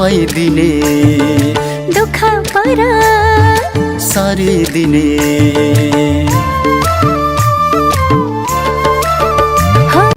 भइदिने दुःख पर सरिदिने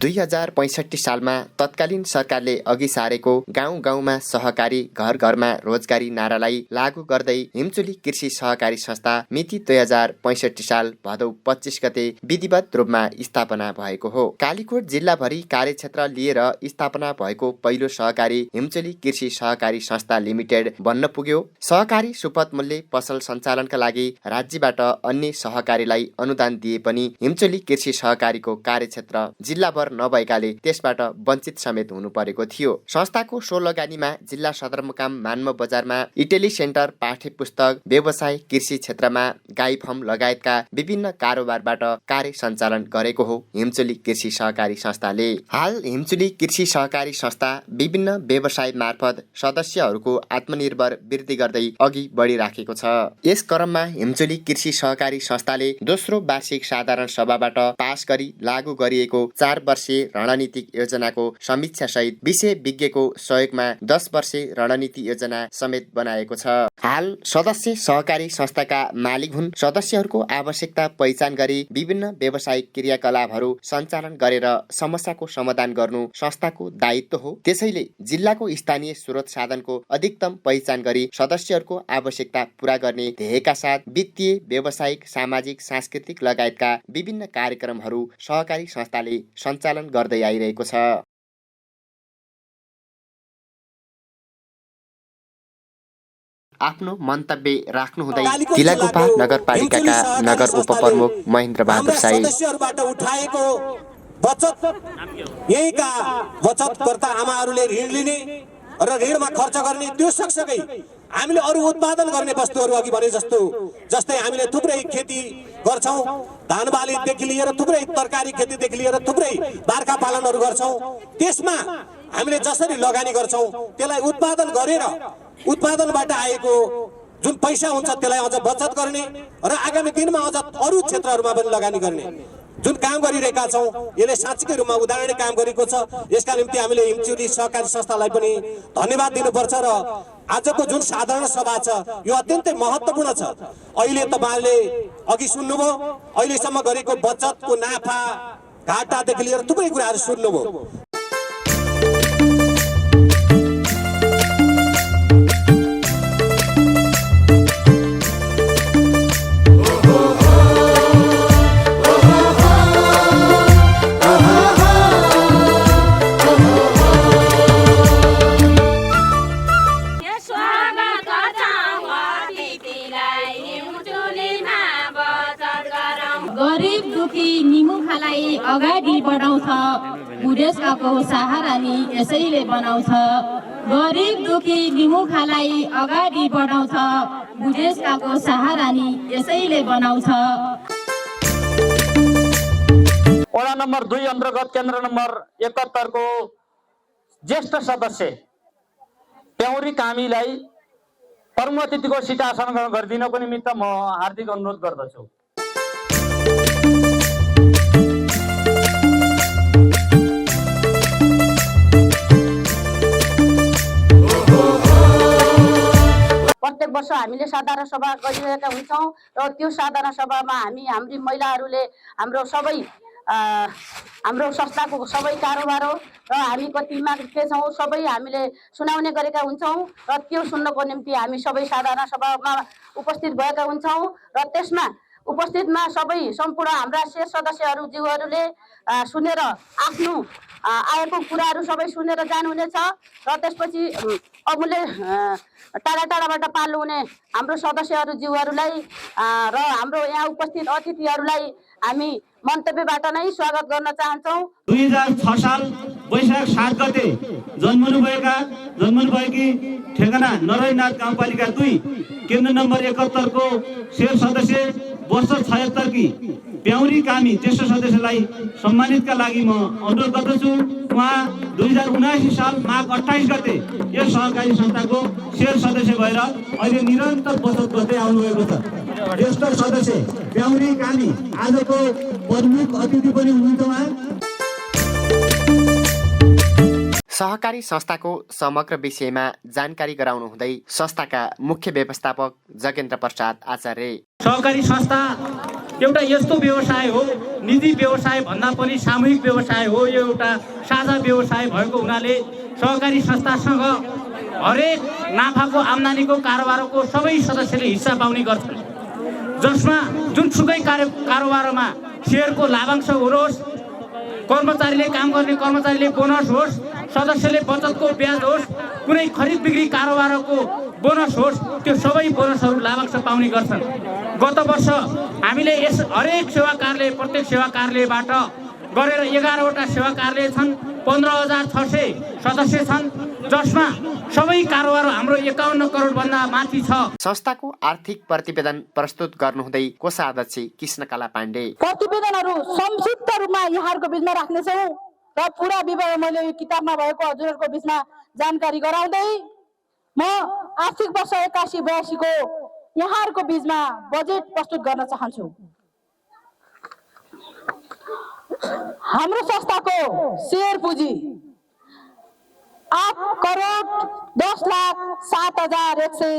2065 सालमा तत्कालीन सरकारले अघि सारेको गाउँ गाउँमा सहकारी घर घरमा रोजगारी नारालाई लागू गर्दै हिमचुली कृषि सहकारी संस्था मिति 2065 साल भदौ 25 गते विधिवत रूपमा स्थापना भएको हो। कालीकोट जिल्लाभरि कार्यक्षेत्र लिएर स्थापना भएको पहिलो सहकारी हिमचुली कृषि सहकारी संस्था लिमिटेड बन्न पुग्यो। सहकारी सुपथ मूल्य पसल सञ्चालनका लागि राज्यबाट अन्य सहकारीलाई अनुदान दिए पनि हिमचुली कृषि सहकारीको कार्यक्षेत्र जिल्लाभर नभएकाले त्यसबाट वञ्चित समेत हुनु परेको थियो। संस्थाको सो लगानीमा जिल्ला सदरमुकाम मान्म बजारमा इटेली सेन्टर, पाठ्य पुस्तक, व्यवसाय, कृषि क्षेत्रमा गाई फर्म लगायतका विभिन्न कारोबारबाट कार्य सञ्चालन गरेको हो हिमचुली कृषि सहकारी संस्थाले। हाल हिमचुली कृषि सहकारी संस्था विभिन्न व्यवसाय मार्फत सदस्यहरूको आत्मनिर्भर वृद्धि गर्दै अघि बढिराखेको छ। यस क्रममा हिमचुली कृषि सहकारी संस्थाले दोस्रो वार्षिक साधारण सभाबाट पास गरी लागू गरिएको 4 वर्षीय रणनीतिक योजनाको समीक्षा सहित विषय विज्ञको सहयोगमा 10 वर्षीय रणनीति योजना समेत बनाएको छ। हाल सदस्य सहकारी संस्थाका मालिक हुन्। सदस्यहरूको आवश्यकता पहिचान गरी विभिन्न व्यावसायिक क्रियाकलापहरू सञ्चालन गरेर समस्याको समाधान गर्नु संस्थाको दायित्व हो। त्यसैले जिल्लाको स्थानीय स्रोत साधनको अधिकतम पहिचान गरी सदस्यहरूको आवश्यकता पूरा गर्ने ध्येयका साथ वित्तीय, व्यावसायिक, सामाजिक, सांस्कृतिक लगायतका विभिन्न कार्यक्रमहरू सहकारी संस्थाले सञ्चालन गर्दै आइरहेको छ। आफ्नो मन्तव्य राख्नुहुँदै तिलागोपा नगरपालिकाका नगर उपप्रमुख महेन्द्र बहादुर साई सदस्यहरूबाट उठाएको बचत यहीका बचतकर्ता आमाहरूले ऋण लिने र ऋणमा खर्च गर्ने त्यो सँगसँगै हामीले अरू उत्पादन गर्ने वस्तुहरू अघि भने जस्तै हामीले थुप्रै खेती गर्छौं, धान बालीदेखि लिएर थुप्रै तरकारी खेतीदेखि लिएर थुप्रै बार्खा पालनहरू गर्छौं। त्यसमा हामीले जसरी लगानी गर्छौं त्यसलाई उत्पादन गरेर उत्पादनबाट आएको जुन पैसा हुन्छ त्यसलाई अझ बचत गर्ने र आगामी दिनमा अझ अरू क्षेत्रहरूमा पनि लगानी गर्ने जुन काम गरिरहेका छौं यसले साँच्चै रूपमा उदाहरणीय काम गरेको छ। यसका निम्ति हामीले हिमचुली सहकारी संस्थालाई पनि धन्यवाद दिनुपर्छ र आजको जुन साधारण सभा छ यो अत्यन्तै महत्त्वपूर्ण छ। अहिले तपाईहरुले अघि सुन्नुभयो, अहिलेसम्म गरेको बचतको नाफा घाटादेखि लिएर थुप्रै कुराहरू सुन्नुभयो। गरिब दुखी निमुखालाई अगाडि बढाउँछ, बुढेसकाको सहारा नि यसैले बनाउँछ। गरिब दुखी निमुखालाई अगाडि बढाउँछ, बुढेसकाको सहारा नि यसैले बनाउँछ। वडा नम्बर 2 अन्तर्गत केन्द्र नम्बर 71 को ज्येष्ठ सदस्य प्याउरी कामीलाई प्रमुख अतिथिको सिट आसन ग्रहण गरिदिनको निमित्त म हार्दिक अनुरोध गर्दछु। प्रत्येक वर्ष हामीले साधारण सभा गरिरहेका हुन्छौँ र त्यो साधारण सभामा हाम्री महिलाहरूले हाम्रो संस्थाको सबै कारोबार हो र हामी कतिमा के छौँ सबै हामीले सुनाउने गरेका हुन्छौँ र त्यो सुन्नको निम्ति हामी सबै साधारण सभामा उपस्थित भएका हुन्छौँ र त्यसमा उपस्थितमा सबै सम्पूर्ण हाम्रा शेष सदस्यहरू ज्यूहरूले सुनेर आफ्नो आएको कुराहरू सबै सुनेर जानुहुनेछ र त्यसपछि अमूल्य टाढा टाढाबाट पाल्नु हुने हाम्रो सदस्यहरू ज्यूहरूलाई र हाम्रो यहाँ उपस्थित अतिथिहरूलाई हामी मन्तव्यबाट नै स्वागत गर्न चाहन्छौँ। 2006 साल वैशाख 7 गते जन्मनुभएकी ठेगाना नरहरीनाथ गाउँपालिका 2 केन्द्र नम्बर 71 को शेर सदस्य वर्ष 76 की प्याउरी कामी ज्येष्ठ सदस्यलाई सम्मानितका लागि म अनुरोध गर्दछु। उहाँ 2079 साल माघ 28 गते यस सहकारी संस्थाको शेर सदस्य भएर अहिले निरन्तर बचत गर्दै आउनुभएको छ। ज्येष्ठ सदस्य प्याउरी कामी आजको प्रमुख अतिथि पनि हुनुहुन्छ। उहाँ सहकारी संस्थाको समग्र विषयमा जानकारी गराउनु हुँदै संस्थाका मुख्य व्यवस्थापक जगेन्द्र प्रसाद आचार्य सहकारी संस्था एउटा यस्तो व्यवसाय हो, निजी व्यवसाय भन्दा पनि सामूहिक व्यवसाय हो। यो एउटा साझा व्यवसाय भएको हुनाले सहकारी संस्थासँग हरेक नाफाको आम्दानीको कारोबारको सबै सदस्यले हिस्सा पाउने गर्छन्, जसमा जुनसुकै कारोबारमा सेयरको लाभांश होस्, कर्मचारीले काम गर्ने कर्मचारीले बोनस होस्, सदस्यले बचतको ब्याज होस्, कुनै खरिद बिक्री कारोबारको बोनस होस्, त्यो सबै बोनसहरू लाभांश पाउने गर्छन्। गत वर्ष हामीले यस हरेक सेवा कार्यालय प्रत्येक सेवा कार्यालयबाट गरेर 11वटा सेवा कार्यालय छन्, 15,600 सदस्य छन्, जसमा सबै कारोबार हाम्रो 51 करोड भन्दा माथि छ। संस्थाको आर्थिक प्रतिवेदन प्रस्तुत गर्नुहुँदै कोषाध्यक्ष कृष्णकला पाण्डे प्रतिवेदनहरू संक्षिप्त रूपमा यहाँहरूको बिचमा राख्नेछौँ र पुरा विवरण मैले यो किताबमा भएको हजुरहरूको बिचमा जानकारी गराउँदै म आर्थिक वर्ष 81-82 को यहाँहरूको बिचमा बजेट प्रस्तुत गर्न चाहन्छु। हाम्रो संस्थाको शेयर पुँजी 8,10,07,100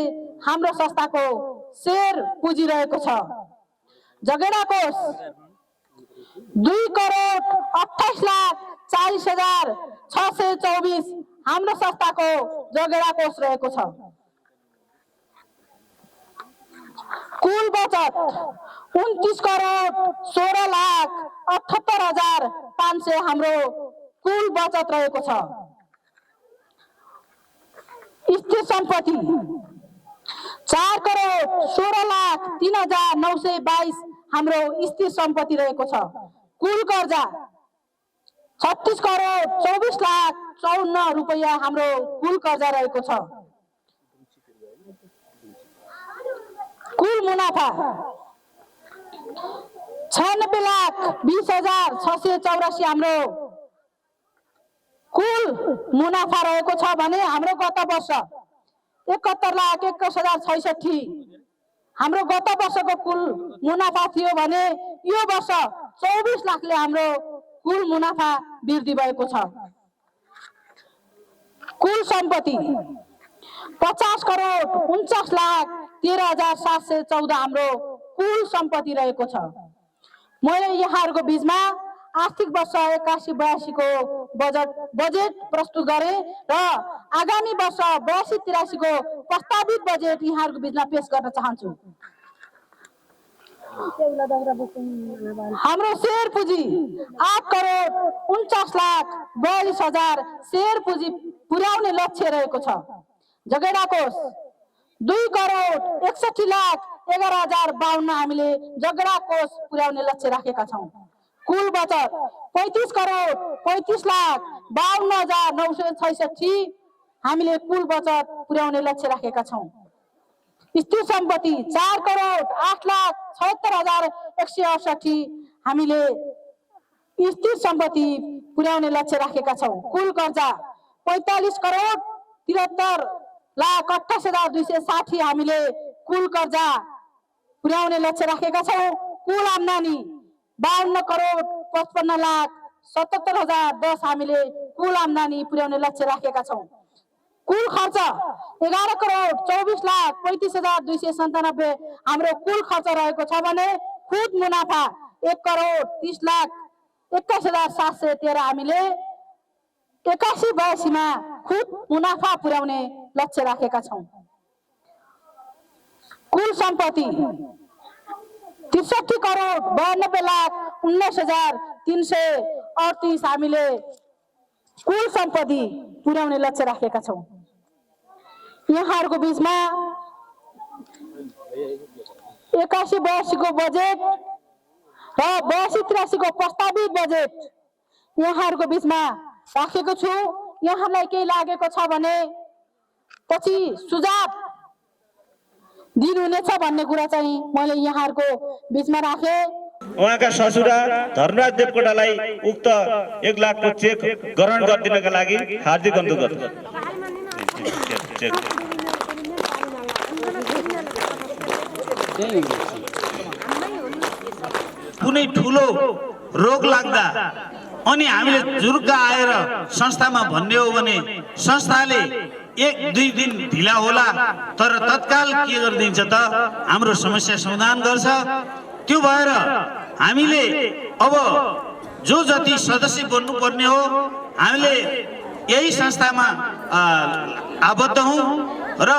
हाम्रो संस्थाको शेयर पुँजी रहेको छ। जगेडा कोष 2,28,40,624 हाम्रो संस्थाको जगेडा कोष रहेको छ। कुल बचत 29,16,78,500 हाम्रो कुल बचत रहेको छ। स्थिर सम्पत्ति 4,16,03,922 हाम्रो स्थिर सम्पत्ति रहेको छ। कुल कर्जा 36,24,54,000 रुपैयाँ हाम्रो कुल कर्जा रहेको छ। कुल मुनाफा 96,20,684 हाम्रो कुल मुनाफा रहेको छ भने हाम्रो गत वर्ष 71,21,066 हाम्रो गत वर्षको कुल मुनाफा थियो भने यो वर्ष 24 लाखले हाम्रो कुल मुनाफा वृद्धि भएको छ। कुल सम्पत्ति 50,49,13,714 हाम्रो कुल सम्पत्ति रहेको छ। मैले यहाँहरूको बिचमा आर्थिक वर्ष 81-82 को बजेट प्रस्तुत गरे र आगामी वर्ष 82-83 को प्रस्तावित बजेट यहाँहरूको बिचमा पेश गर्न चाहन्छु। हाम्रो शेयर पुँजी 8,49,42,000 शेयर पुँजी पुर्याउने लक्ष्य रहेको छ। जगेडा कोष 2,61,11,052 हामीले जगेडा कोष पुर्याउने लक्ष्य राखेका छौँ। कुल बचत 35,35,52,966 हामीले कुल बचत पुर्याउने लक्ष्य राखेका छौँ। स्थिर सम्पत्ति 4,08,76,168 हामीले स्थिर सम्पत्ति पुर्याउने लक्ष्य राखेका छौँ। कुल कर्जा 45,73,28,260 हामीले कुल कर्जा पुर्याउने लक्ष्य राखेका छौँ। कुल आम्दानी 52,55,77,010 हामीले कुल आम्दानी पुर्याउने लक्ष्य राखेका छौँ। कुल खर्च 11,24,35,297 हाम्रो कुल खर्च रहेको छ भने खुद मुनाफा 1,30,21,713 हामीले 81-82 मा खुद मुनाफा पुर्याउने लक्ष्य राखेका छौँ। कुल सम्पत्ति 63,92,19,338 हामीले कुल सम्पत्ति पुर्याउने लक्ष्य राखेका छौँ। यहाँहरूको बिचमा 81-82 को बजेट र 82-83 को प्रस्तावित बजेट यहाँहरूको बिचमा राखेको छु। यहाँलाई केही लागेको छ भने पछि सुझाव दिनुहुनेछ भन्ने कुरा चाहिँ मैले यहाँहरूको बिचमा राखे। उहाँका ससुरा धर्मराज देवकोटालाई उक्त 1 लाखको चेक ग्रहण गरिदिनका लागि हार्दिक अनुरोध गर्छु। कुनै ठुलो रोग लाग्दा अनि हामीले जुरुक्क आएर संस्थामा भन्ने हो भने संस्थाले 1-2 दिन ढिला होला तर तत्काल के गरिदिन्छ त हाम्रो समस्या समाधान गर्छ। त्यो भएर हामीले अब जो जति सदस्य बन्नुपर्ने हो हामीले यही संस्थामा आबद्ध हौं र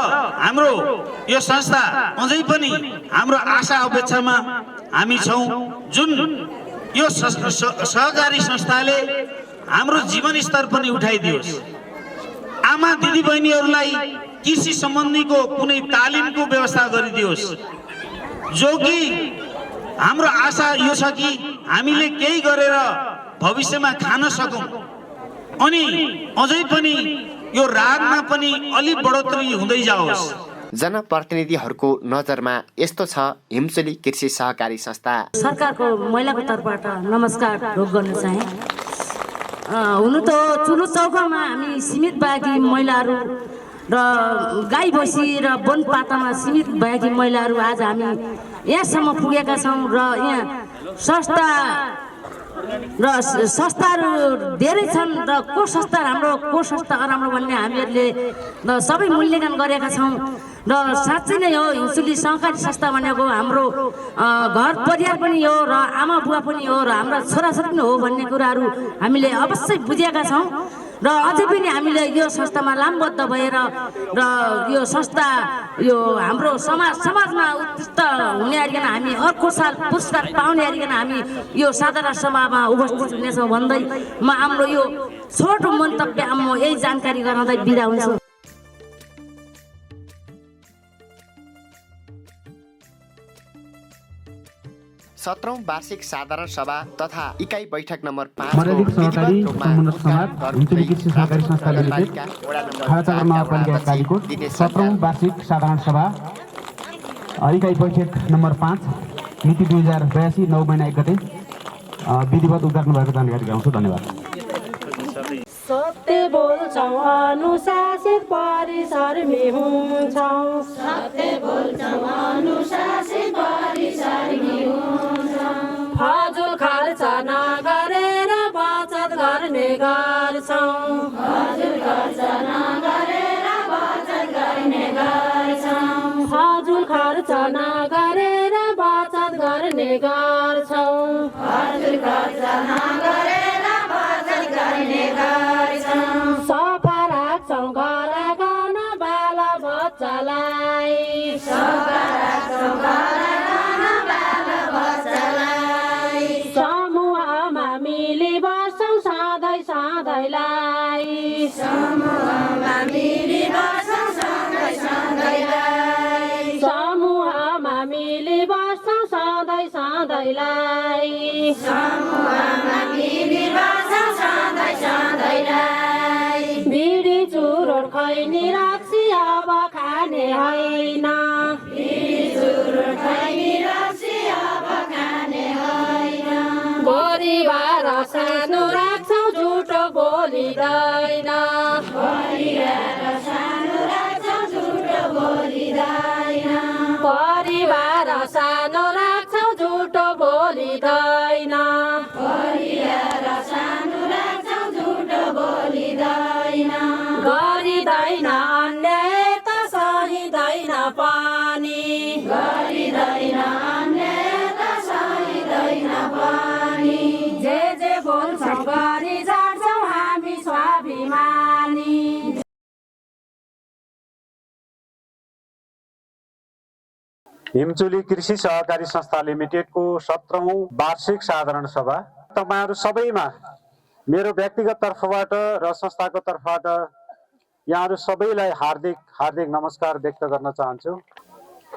हाम्रो यो संस्था अझै पनि हाम्रो आशा अपेक्षामा हामी छौं। जुन यो सहकारी संस्थाले हाम्रो जीवन स्तर पनि उठाइदियोस्। आमा दिदी बहिनीहरूलाई कृषि सम्बन्धीको कुनै तालिमको व्यवस्था गरिदियोस्, जो कि हाम्रो आशा यो छ कि हामीले केही गरेर भविष्यमा खान सकौं अनि अझै पनि यो रागमा पनि अलि बढोत्तरी हुँदै जाओस्। जनप्रतिनिधिहरूको नजरमा यस्तो छ हिमचोली कृषि सहकारी संस्था। सरकारको महिलाको तर्फबाट नमस्कार ढोक गर्न चाहे। हुनु त चुलो चौकामा हामी सीमित भएकी महिलाहरू र गाई भैँसी र वनपातामा सीमित भएकी महिलाहरू आज हामी यहाँसम्म पुगेका छौँ र यहाँ संस्थाहरू धेरै छन् र को संस्था राम्रो को संस्था अराम्रो भन्ने हामीहरूले सबै मूल्याङ्कन गरेका छौँ र साँच्चै नै हो हिमचोली सहकारी संस्था भनेको हाम्रो घर परिवार पनि हो र आमा बुवा पनि हो र हाम्रा छोराछोरी पनि हो भन्ने कुराहरू हामीले अवश्य बुझेका छौँ र अझै पनि हामीले यो संस्थामा लामबद्ध भएर र यो संस्था यो हाम्रो समाजमा उत्कृष्ट हुने गरिकन हामी अर्को साल पुरस्कार पाउने गरिकन हामी यो साधारण सभामा उपस्थित हुनेछौँ भन्दै म हाम्रो यो छोटो मन्तव्य म यही जानकारी गराउँदै बिदा हुन्छु। 17औं वार्षिक साधारण सभा तथा इकाइ बैठक नम्बर 5 मर्यादित सहकारी सम्बन्ध समाज हिमचोली कृषि सहकारी संस्था लिमिटेड खालचक्र नगरपालिका कालीकोट 17औं वार्षिक साधारण सभा इकाइ बैठक नम्बर 5 मिति 2082 9 महिना 1 गते विधिवत उद्घाटन भएको जानकारी गराउँछु। धन्यवाद। सत्य बोल्छौं अनुशासित परिसरमी हुन्छौं। सत्य बोल्छौं अनुशासित परिसरमी हुन्छौं। फजुल खर्च नगरेर बचत गर्ने गर्छौं। फजुल खर्च नगरेर बचत गर्ने गर्छौं। फजुल खर्च नगरेर बचत गर्ने गर्छौं। फजुल खर्च नगरेर बचत गर्ने गर्छौं। सफा राख्छौं घर गाउन बाल बच्चालाई। सफा राख्छौं घर गाउन बाल बच्चालाई। समूहमा मिली बस्छौं सधैँ सधैँलाई। समूहमा मिली बस्छौं सधैँ सधैँलाई। समूहमा मिली बस्छौं सधैँ सधैँलाई। समूहमा मिली बस्छौं सधैँ सधैँलाई। बिडी चुरोट खैनी रक्सी अब खाने होइन। बिडी चुरोट खैनी रक्सी अब खाने होइन। परिवार सानो राख्छौं झुटो बोलिँदैन। परिवार सानो राख्छौं झुटो बोलिँदैन। परिवार सानो राख्छौं झुटो बोलिँदैन। परिवार सानो राख्छौं झुटो बोलिँदैन। गरिँदैन अन्याय त सहिँदैन पनि। गरिँदैन अन्याय त सहिँदैन पनि। जे बोल्छौं गरी जान्छौं हामी स्वाभिमानी। हिमचोली कृषि सहकारी संस्था लिमिटेडको 17औं वार्षिक साधारण सभा तपाईहरु सबैमा मेरो व्यक्तिगत तर्फबाट र संस्थाको तर्फबाट यहाँहरु सबैलाई हार्दिक नमस्कार व्यक्त गर्न चाहन्छु।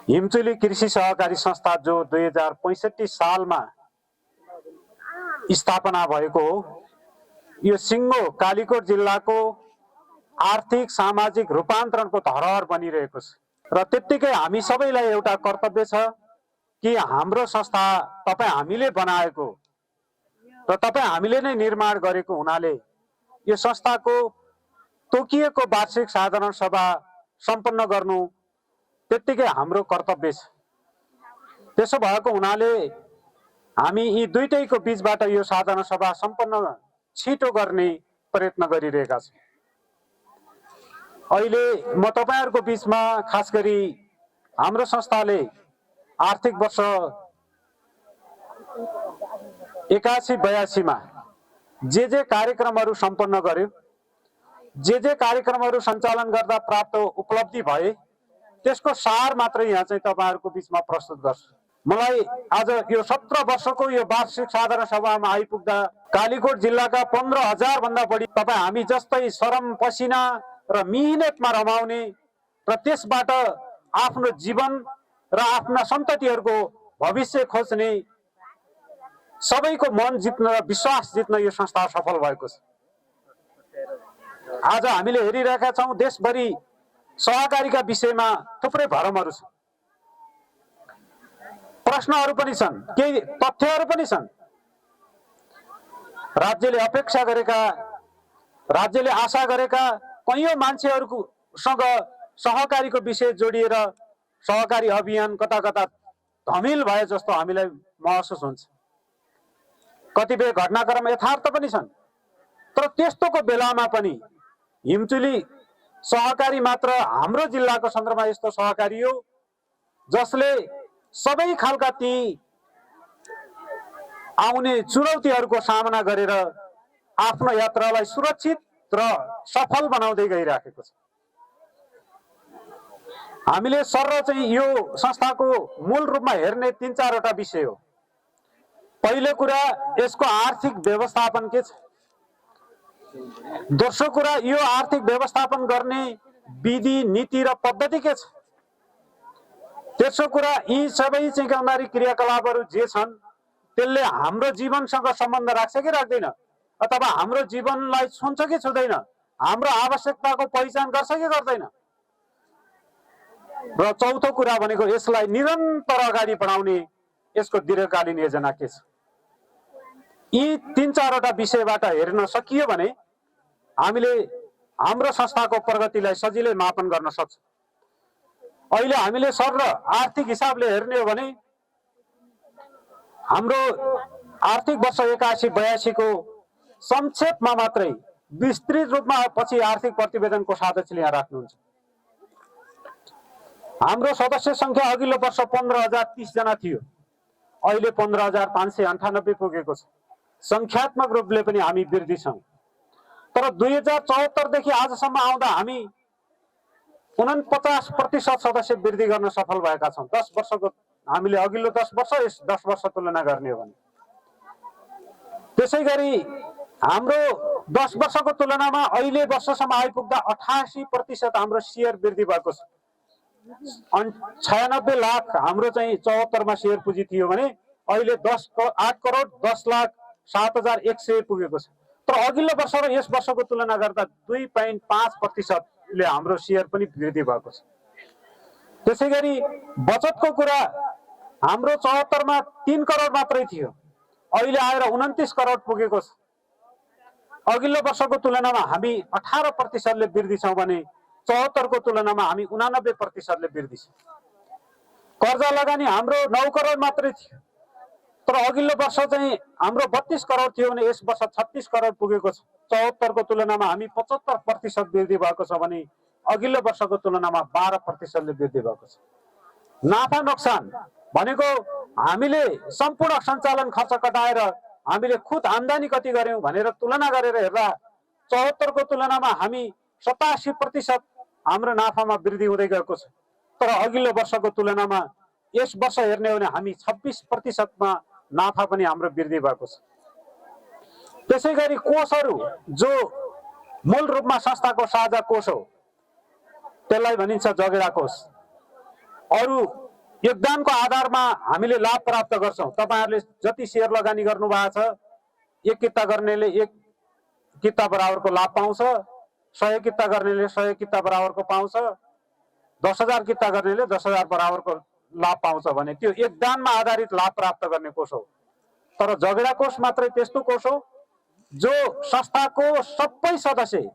हिमचोली कृषि सहकारी संस्था जो 2065 सालमा स्थापना भएको हो, यो सिङ्गो कालीकोट जिल्लाको आर्थिक सामाजिक रूपान्तरणको धरोहर बनिरहेको छ र त्यतिकै हामी सबैलाई एउटा कर्तव्य छ कि हाम्रो संस्था तपाई हामीले बनाएको र तपाई हामीले नै निर्माण गरेको हुनाले यो संस्थाको तोकिएको वार्षिक साधारण सभा सम्पन्न गर्नु त्यतिकै हाम्रो कर्तव्य छ। त्यसो भएको हुनाले हामी यी दुईटैको बीचबाट यो साधारण सभा सम्पन्न छिटो गर्ने प्रयत्न गरिरहेका छौँ। अहिले म तपाईँहरूको बिचमा खास गरी हाम्रो संस्थाले आर्थिक वर्ष 81-82 मा जे कार्यक्रमहरू सम्पन्न गर्यो, जे कार्यक्रमहरू सञ्चालन गर्दा प्राप्त उपलब्धि भए त्यसको सार मात्र यहाँ चाहिँ तपाईँहरूको बिचमा प्रस्तुत गर्छु। मलाई आज यो 17 वर्षको यो वार्षिक साधारण सभामा आइपुग्दा कालीकोट जिल्लाका 15,000 भन्दा बढी तपाईँ हामी जस्तै श्रम पसिना र मिहिनेतमा रमाउने र त्यसबाट आफ्नो जीवन र आफ्ना सन्ततिहरूको भविष्य खोज्ने सबैको मन जित्न र विश्वास जित्न यो संस्था सफल भएको छ। आज हामीले हेरिरहेका छौँ देशभरि सहकारीका विषयमा थुप्रै भरमहरू छन्, प्रश्नहरू पनि छन्, केही तथ्यहरू पनि छन्। राज्यले अपेक्षा गरेका, राज्यले आशा गरेका कैयौं मान्छेहरूसँग सहकारीको विषय जोडिएर सहकारी अभियान कता कता धमिल भए जस्तो हामीलाई महसुस हुन्छ। कतिपय घटनाक्रम यथार्थ पनि छन्, तर त्यस्तोको बेलामा पनि हिमचुली सहकारी मात्र हाम्रो जिल्लाको सन्दर्भमा यस्तो सहकारी हो जसले सबै खालका ती आउने चुनौतीहरूको सामना गरेर आफ्नो यात्रालाई सुरक्षित र सफल बनाउँदै गइराखेको छ। हामीले सरर चाहिँ यो संस्थाको मूल रूपमा हेर्ने 3-4 विषय हो। पहिलो कुरा यसको आर्थिक व्यवस्थापन के छ, दोस्रो कुरा यो आर्थिक व्यवस्थापन गर्ने विधि नीति र पद्धति के छ, तेस्रो कुरा यी सबै चाहिँ गम्भीर क्रियाकलापहरू जे छन् त्यसले हाम्रो जीवनसँग सम्बन्ध राख्छ कि राख्दैन, अथवा हाम्रो जीवनलाई छुन्छ कि छुँदैन, हाम्रो आवश्यकताको पहिचान गर्छ कि गर्दैन, र चौथो कुरा भनेको यसलाई निरन्तर अगाडि बढाउने यसको दीर्घकालीन योजना के छ। यी 3-4 विषयबाट हेर्न सकियो भने हामीले हाम्रो संस्थाको प्रगतिलाई सजिलै मापन गर्न सक्छौँ। अहिले हामीले सर आर्थिक हिसाबले हेर्ने हो भने हाम्रो आर्थिक वर्ष 81-82 को संक्षेपमा मात्रै विस्तृत रूपमा पछि आर्थिक प्रतिवेदनको साध्यक्षले यहाँ राख्नुहुन्छ। हाम्रो सदस्य संख्या अघिल्लो वर्ष 15,030 जना थियो, अहिले 15,598 पुगेको छ। संख्यात्मक रूपले पनि हामी वृद्धि छौँ, तर 2074 देखि आजसम्म आउँदा हामी 49% सदस्य वृद्धि गर्न सफल भएका छौँ। 10 वर्षको हामीले अघिल्लो 10 वर्ष यस 10 वर्ष तुलना गर्ने हो भने, त्यसै गरी हाम्रो 10 वर्षको तुलनामा अहिले वर्षसम्म आइपुग्दा 88% हाम्रो शेयर वृद्धि भएको छ। 96 लाख हाम्रो चाहिँ 74 मा शेयर पुँजी थियो भने अहिले 8 करोड 10,07,100 पुगेको छ। तर अघिल्लो वर्ष र यस वर्षको तुलना गर्दा 2.5% ले हाम्रो शेयर पनि वृद्धि भएको छ। त्यसै गरी बचतको कुरा हाम्रो 74 मा 3 करोड मात्रै थियो, अहिले आएर 29 करोड पुगेको छ। अघिल्लो वर्षको तुलनामा हामी 18% ले वृद्धि छौँ भने 74 को तुलनामा हामी 89% ले वृद्धि छ। कर्जा लगानी हाम्रो 9 करोड मात्रै थियो, तर अघिल्लो वर्ष चाहिँ हाम्रो 32 करोड थियो भने यस वर्ष 36 करोड पुगेको छ। 74 को तुलनामा हामी 75% वृद्धि भएको छ भने अघिल्लो वर्षको तुलनामा 12% ले वृद्धि भएको छ। नाफा नोक्सान भनेको हामीले सम्पूर्ण सञ्चालन खर्च कटाएर हामीले खुद आम्दानी कति गर्यौं भनेर तुलना गरेर हेर्दा 74 को तुलनामा हामी 87% हाम्रो नाफामा वृद्धि हुँदै गएको छ। तर अघिल्लो वर्षको तुलनामा यस वर्ष हेर्ने हो भने हामी 26% मा नाफा पनि हाम्रो वृद्धि भएको छ। त्यसै गरी कोषहरू जो मूल रूपमा संस्थाको साझा कोष हो त्यसलाई भनिन्छ जगेडा कोष। अरु योगदानको आधारमा हामीले लाभ प्राप्त गर्छौं। तपाईहरुले जति शेयर लगानी गर्नु भएको छ, एक किता गर्नेले 1 किता बराबरको लाभ पाउँछ, 100 किता गर्नेले 100 किता बराबरको पाउँछ, 10,000 किता गर्नेले 10,000 बराबरको लाभ पाउँछ भने त्यो योगदानमा आधारित लाभ प्राप्त गर्ने कोष हो। तर जगेडा कोष मात्रै त्यस्तो कोष हो जो संस्थाको सबै सदस्य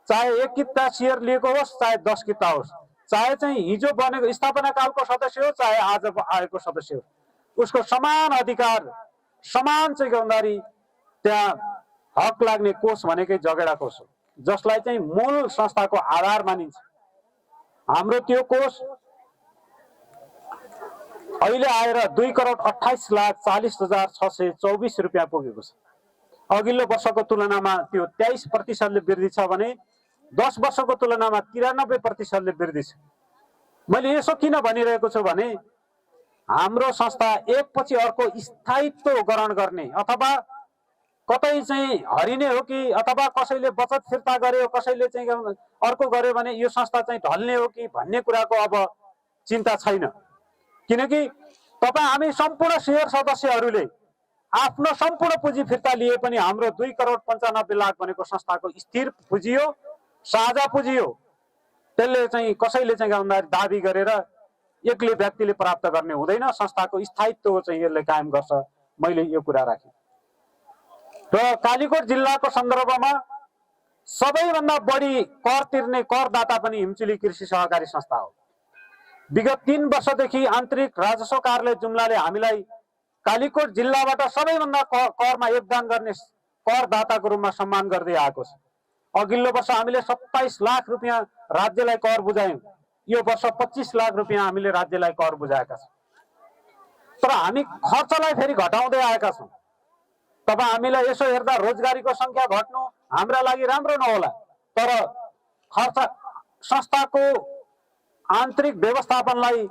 चाहे 1 किता शेयर लिएको होस् चाहे 10 किता होस्, चाहे चाहिँ हिजो बनेको स्थापना कालको सदस्य हो चाहे आज आएको सदस्य हो, उसको समान अधिकार समान चाहिँ गौरवदारी त्यहाँ हक लाग्ने कोष भनेकै जगेडा कोष हो, जसलाई चाहिँ मूल संस्थाको आधार मानिन्छ। हाम्रो त्यो कोष अहिले आएर 2,28,40,624 रुपियाँ पुगेको छ। अघिल्लो वर्षको तुलनामा त्यो 23% वृद्धि छ भने 10 वर्षको तुलनामा 93% वृद्धि छ। मैले यसो किन भनिरहेको छु भने हाम्रो संस्था एकपछि अर्को स्थायित्व ग्रहण गर्ने अथवा कतै चाहिँ हरिने हो कि अथवा कसैले बचत फिर्ता गर्यो कसैले चाहिँ अर्को गर्यो भने यो संस्था चाहिँ ढल्ने हो कि भन्ने कुराको अब चिन्ता छैन। किनकि तपाईँ हामी सम्पूर्ण शेयर सदस्यहरूले आफ्नो सम्पूर्ण पुँजी फिर्ता लिए पनि हाम्रो 2,95,00,000 भनेको संस्थाको स्थिर पुँजी हो, साझा पुँजी हो। त्यसले चाहिँ कसैले चाहिँ दाबी गरेर एक्लै व्यक्तिले प्राप्त गर्ने हुँदैन। संस्थाको स्थायित्व चाहिँ यसले कायम गर्छ। मैले यो कुरा राखेँ। र कालीकोट जिल्लाको सन्दर्भमा सबैभन्दा बढी कर तिर्ने करदाता पनि हिमचुली कृषि सहकारी संस्था हो। विगत 3 वर्षदेखि आन्तरिक राजस्व कार्यालय जुम्लाले हामीलाई कालीकोट जिल्लाबाट सबैभन्दा करमा योगदान गर्ने करदाताको रूपमा सम्मान गर्दै आएको छ। अघिल्लो वर्ष हामीले 27 लाख रुपियाँ राज्यलाई कर बुझायौँ। यो वर्ष 25 लाख रुपियाँ हामीले राज्यलाई कर बुझाएका छौँ। तर हामी खर्चलाई फेरि घटाउँदै आएका छौँ। तब हामीलाई यसो हेर्दा रोजगारीको संख्या घट्नु हाम्रा लागि राम्रो नहोला, तर खर्च संस्थाको आन्तरिक व्यवस्थापनलाई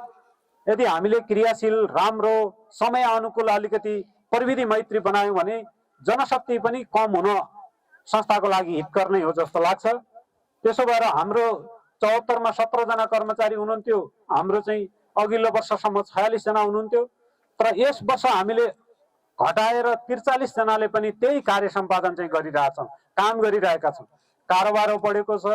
यदि हामीले क्रियाशील राम्रो समय अनुकूल अलिकति प्रविधि मैत्री बनायौँ भने जनशक्ति पनि कम हुन संस्थाको लागि हितकर नै हो जस्तो लाग्छ। त्यसो भएर हाम्रो 74 मा 17 जना कर्मचारी हुनुहुन्थ्यो, हाम्रो चाहिँ अघिल्लो वर्षसम्म 46 जना हुनुहुन्थ्यो। तर यस वर्ष हामीले घटाएर 43 जनाले पनि त्यही कार्य सम्पादन चाहिँ गरिरहेछौँ, काम गरिरहेका छौँ। कारोबार बढेको छ,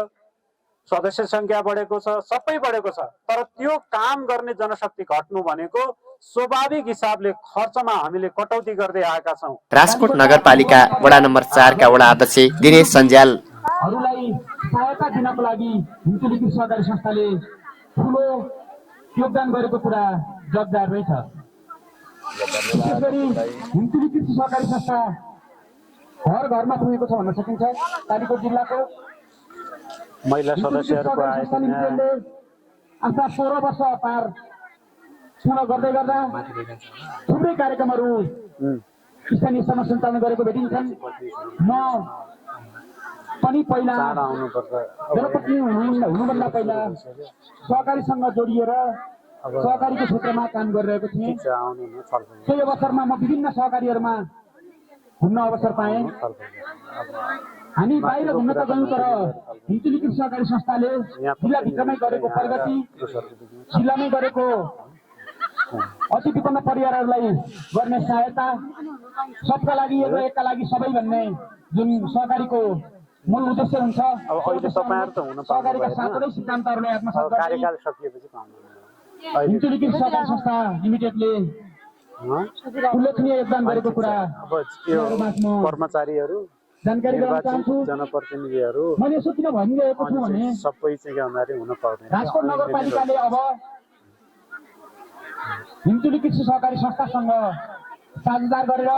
सदस्य संख्या बढेको छ, सबै बढेको छ। तर त्यो काम गर्ने जनशक्ति घट्नु भनेको स्वाभाविक हिसाबले खर्चमा हामीले कटौती गर्दै आएका छौँ। राजकोट नगरपालिका वडा नम्बर 4 का वडा अध्यक्ष दिनेश सञ्जाल हरूलाई सहायता दिनको लागि हिमचुली कृषि सहकारी संस्थाले ठुलो योगदान गरेको कुरा जगदार नै छ। विशेष गरी हिमचुली कृषि सहकारी संस्था घर घरमा पुगेको छ भन्न सकिन्छ। कालीकोट जिल्लाको महिला सदस्यहरूको आयोजनले आफ्ना 16 वर्ष पार पूर्ण गर्दै गर्दा थुप्रै कार्यक्रमहरू स्थानीय स्तरमा सञ्चालन गरेको भेटिन्छन्। म पनि पहिला जनप्रतिनिधि हुनुभन्दा पहिला सहकारीसँग जोडिएर सहकारीको क्षेत्रमा काम गरिरहेको थिएँ। त्यही अवसरमा म विभिन्न सहकारीहरूमा घुम्न अवसर पाएँ। हामी बाहिर घुम्न त गयौँ, तर हिमचुली कृषि सहकारी संस्थाले जिल्लाभित्रमै गरेको प्रगति, जिल्लामै गरेको अति विपन्न परिवारहरूलाई गर्ने सहायता, सबका लागि एकका लागि सबै भन्ने जुन सहकारीको मूल उद्देश्य हुन्छ, सहकारीका 7 सिद्धान्तहरूलाई आत्मसात गर्दै हिमचुली कृषि सहकारी संस्था लिमिटेडले उल्लेखनीय योगदान गरेको कुरा कर्मचारीहरू, जानकारी गराउन चाहन्छु। जनप्रतिनिधिहरू मैले यसो किन भनिरहेको छु भने सबै चाहिँ हुन पाउँदैन। राजकोट नगरपालिकाले अब हिमचुली कृषि सहकारी संस्थासँग साझेदार गरेर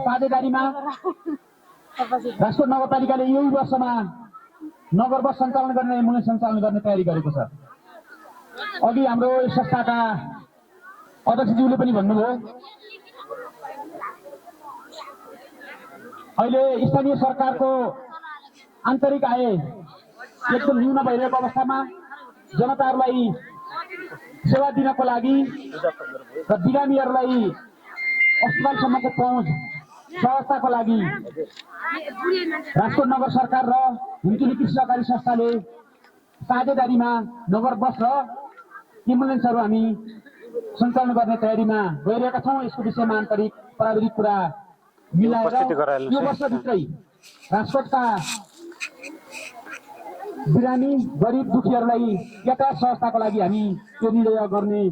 साझेदारीमा राजकोट नगरपालिकाले यही वर्षमा नगर बस सञ्चालन गर्ने एम्बुलेन्स सञ्चालन गर्ने तयारी गरेको छ। अघि हाम्रो संस्थाका अध्यक्षज्यूले पनि भन्नुभयो, अहिले स्थानीय सरकारको आन्तरिक आय एकदम न्यून भइरहेको अवस्थामा जनताहरूलाई सेवा दिनको लागि र बिरामीहरूलाई अस्पतालसम्मको पहुँच सहजताको लागि राजकोट नगर सरकार र हिमचुली कृषि सहकारी संस्थाले साझेदारीमा नगर बस र एम्बुलेन्सहरू हामी सञ्चालन गर्ने तयारीमा गइरहेका छौँ। यसको विषयमा आन्तरिक प्राविधिक कुरा मिलाएर यो वर्षभित्रै राजकोटका बिरामी गरिब दुखीहरूलाई यातायात सहजताको लागि हामी त्यो निर्णय गर्ने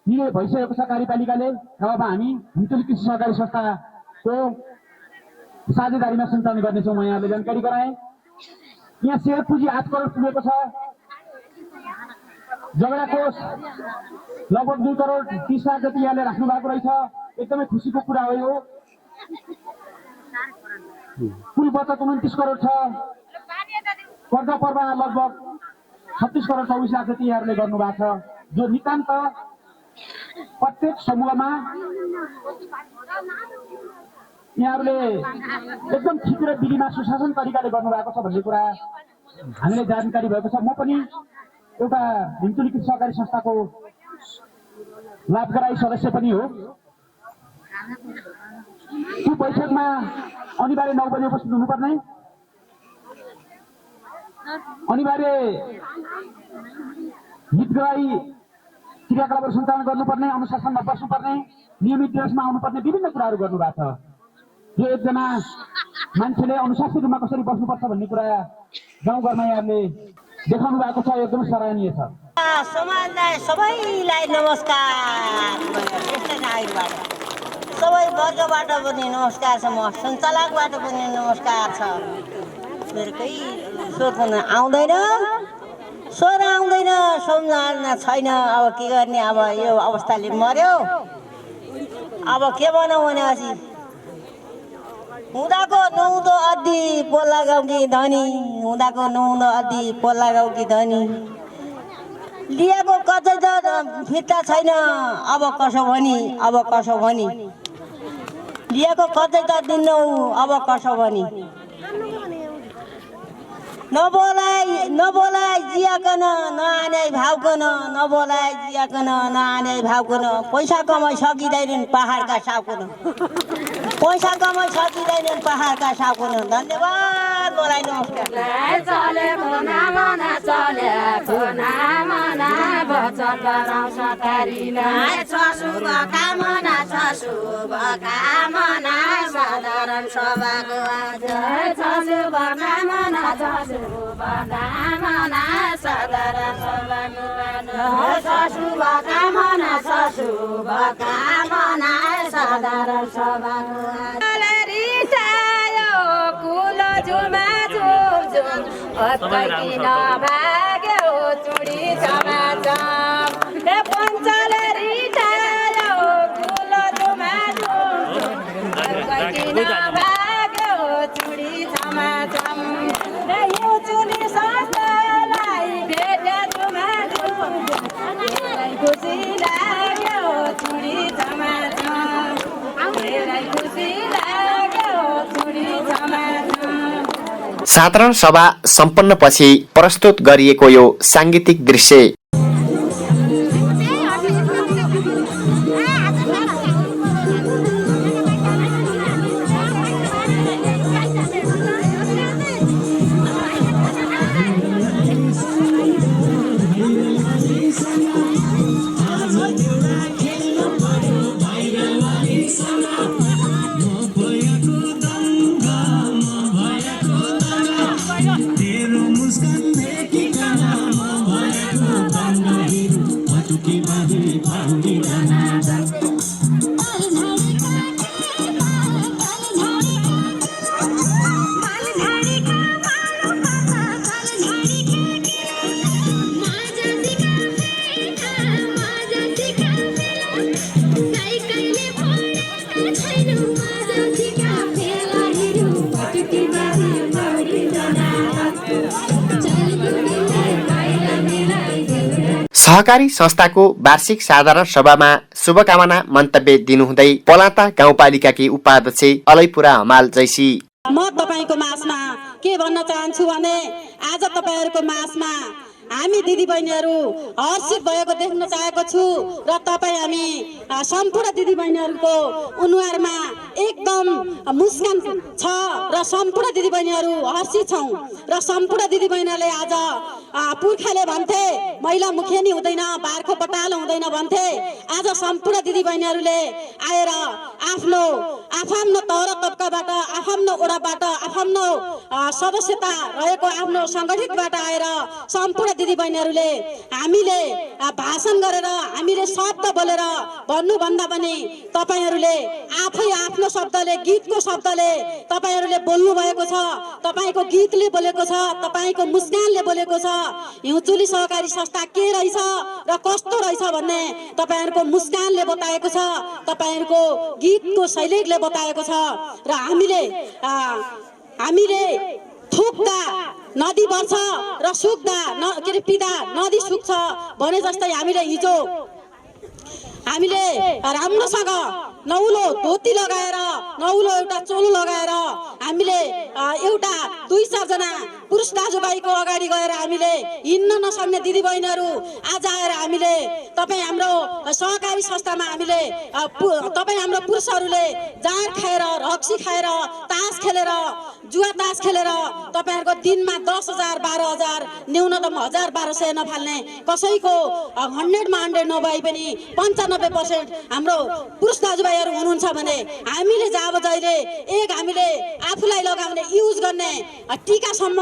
निर्णय भइसकेको छ कार्यपालिकाले। र अब हामी हिमचुली कृषि सहकारी संस्थाको साझेदारीमा सञ्चालन गर्नेछौँ। म यहाँले जानकारी गराएँ। यहाँ शेयर पुँजी 8 करोड पुगेको छ। जगडा कोष लगभग 2 करोड 30 लाख जति यहाँले राख्नु भएको रहेछ। एकदमै खुसीको कुरा हो यो। कुल बचत 29 करोड छ। कर्जा पर्वा लगभग 36 करोड 24 लाख जति यहाँहरूले गर्नुभएको छ, जो नितान्त प्रत्येक समूहमा यहाँहरूले एकदम ठिक र विधिमा सुशासन तरिकाले गर्नुभएको छ भन्ने कुरा हामीले जानकारी भएको छ। म पनि एउटा हिमचुली कृषि सहकारी संस्थाको लाभग्राही सदस्य पनि हो। त्यो बैठकमा अनिवार्य 9 बजे उपस्थित हुनुपर्ने, अनिवार्य हितग्राही क्रियाकलापहरू सञ्चालन गर्नुपर्ने, अनुशासनमा बस्नुपर्ने, नियमित दिवसमा आउनुपर्ने विभिन्न कुराहरू गर्नुभएको छ। यो एकजना मान्छेले अनुशासित रूपमा कसरी बस्नुपर्छ भन्ने कुरा गाउँघरमा यहाँहरूले देखाउनु भएको छ, एकदमै सराहनीय छ। समाजलाई सबैलाई नमस्कार, सबै वर्गबाट पनि नमस्कार छ, म सञ्चालकबाट पनि नमस्कार छ। मेरो केही सोध्न आउँदैन, स्वर आउँदैन, सम्झना छैन। अब के गर्ने, अब यो अवस्थाले मर्यो, अब के बनाऊ भनेपछि हुँदाको नुहाउँदो अद्धि पोल्ला गाउँकी धनी, हुँदाको नुहाउँदो अद्धि पोल्ला गाउँकी धनी, लिएको कतै त फिर्ता छैन। अब कसो भनी, अब कसो भनी, लिएको कतै त दिन्नौ, अब कसो भनी। नबोलाइ जियाकन नआने भाउकन, नबोलाइ जियाकन नआने भाउकन। पैसा कमाइ सकिँदैनन् पहाडका साउकन, पैसा कमाइ सकिँदैनन् पहाडका साउकन। धन्यवाद, बोलाइ नमस्कार। चलेको नाम नचलेको नाम ना बचत गराउँछ कारीलाई, छ शुभ कामना, छ शुभ कामना साधारण सभाको आज, छ शुभ कामना, छ शुभ कामना साधारण सभाको आज, छ शुभ कामना, छ शुभ कामना साधारण सभाको आज। कुल झुमा झुम झुम किन भाग्यो चुडी चमाचम, हे पञ्चले रिठायो कुल झुमा झुम झुम किन भाग्यो चुडी चमाचम, हे यो चुली संस्थालाई भेटे झुमा झुम धेरै खुसी लाग्यो चुडी चमाचम, धेरै खुसी लाग्यो चुडी चमाचम। साधारण सभा सम्पन्नपछि प्रस्तुत गरिएको यो साङ्गीतिक दृश्य सहकारी संस्थाको वार्षिक साधारण सभामा शुभकामना मन्तव्य दिनुहुँदै पलाता गाउँपालिकाकी उपाध्यक्ष अलैपुरा हमाल जैसी, म तपाईको माझमा के भन्न चाहन्छु भने आज तपाईहरुको माझमा हामी दिदीबहिनीहरू हर्षित भएको देख्न चाहेको छु र तपाई हामी सम्पूर्ण दिदीबहिनीहरूको अनुहारमा एकदम मुस्कान छ र सम्पूर्ण दिदीबहिनीहरू हर्षित छौं र सम्पूर्ण दिदीबहिनीले आज पुर्खाले भन्थे महिला मुखेनी हुँदैन, बारको बटाल हुँदैन भन्थे। आज सम्पूर्ण दिदीबहिनीहरूले आएर आफ्नो आफ्नो तौर तबकाबाट, आफ्नो ओडाबाट, आफ्नो सदस्यता रहेको आफ्नो संगठितबाट आएर सम्पूर्ण दिदीबहिनीहरूले हामीले भाषण गरेर, हामीले शब्द बोलेर भन्नुभन्दा पनि तपाईहरूले आफै आफ्नो शब्दले, गीतको शब्दले तपाईहरूले बोल्नु भएको छ। तपाईको गीतले बोलेको छ, तपाईको मुस्कानले बोलेको छ। हिउँचुली सहकारी संस्था के रहेछ र कस्तो रहेछ भन्ने तपाईहरुको मुस्कानले बताएको छ, तपाईहरुको गीतको शैलीले बताएको छ। र हामीले थुक्दा नदी बढ्छ र सुक्दा पिदा नदी सुक्छ भने जस्तै हामीले राम्रोसँग नौलो धोती लगाएर नौलो एउटा चोलो लगाएर हामीले एउटा 2-4 जना पुरुष दाजुभाइको अगाडि गएर हामीले हिँड्न नसक्ने दिदीबहिनीहरू आज आएर हामीले तपाईँ हाम्रो सहकारी संस्थामा हामीले तपाईँ हाम्रो पुरुषहरूले जाँड खाएर रक्सी खाएर तास खेलेर जुवा तास खेलेर तपाईहरुको दिनमा 10,000 12,000 न्यूनतम 1,000-1,200 नफाल्ने कसैको 100 मा 100 नभए पनि 95% हाम्रो पुरुष दाजुभाइहरू हुनुहुन्छ भने हामीले जब जहिले एक हामीले आफूलाई लगाउने युज गर्ने टीकासम्म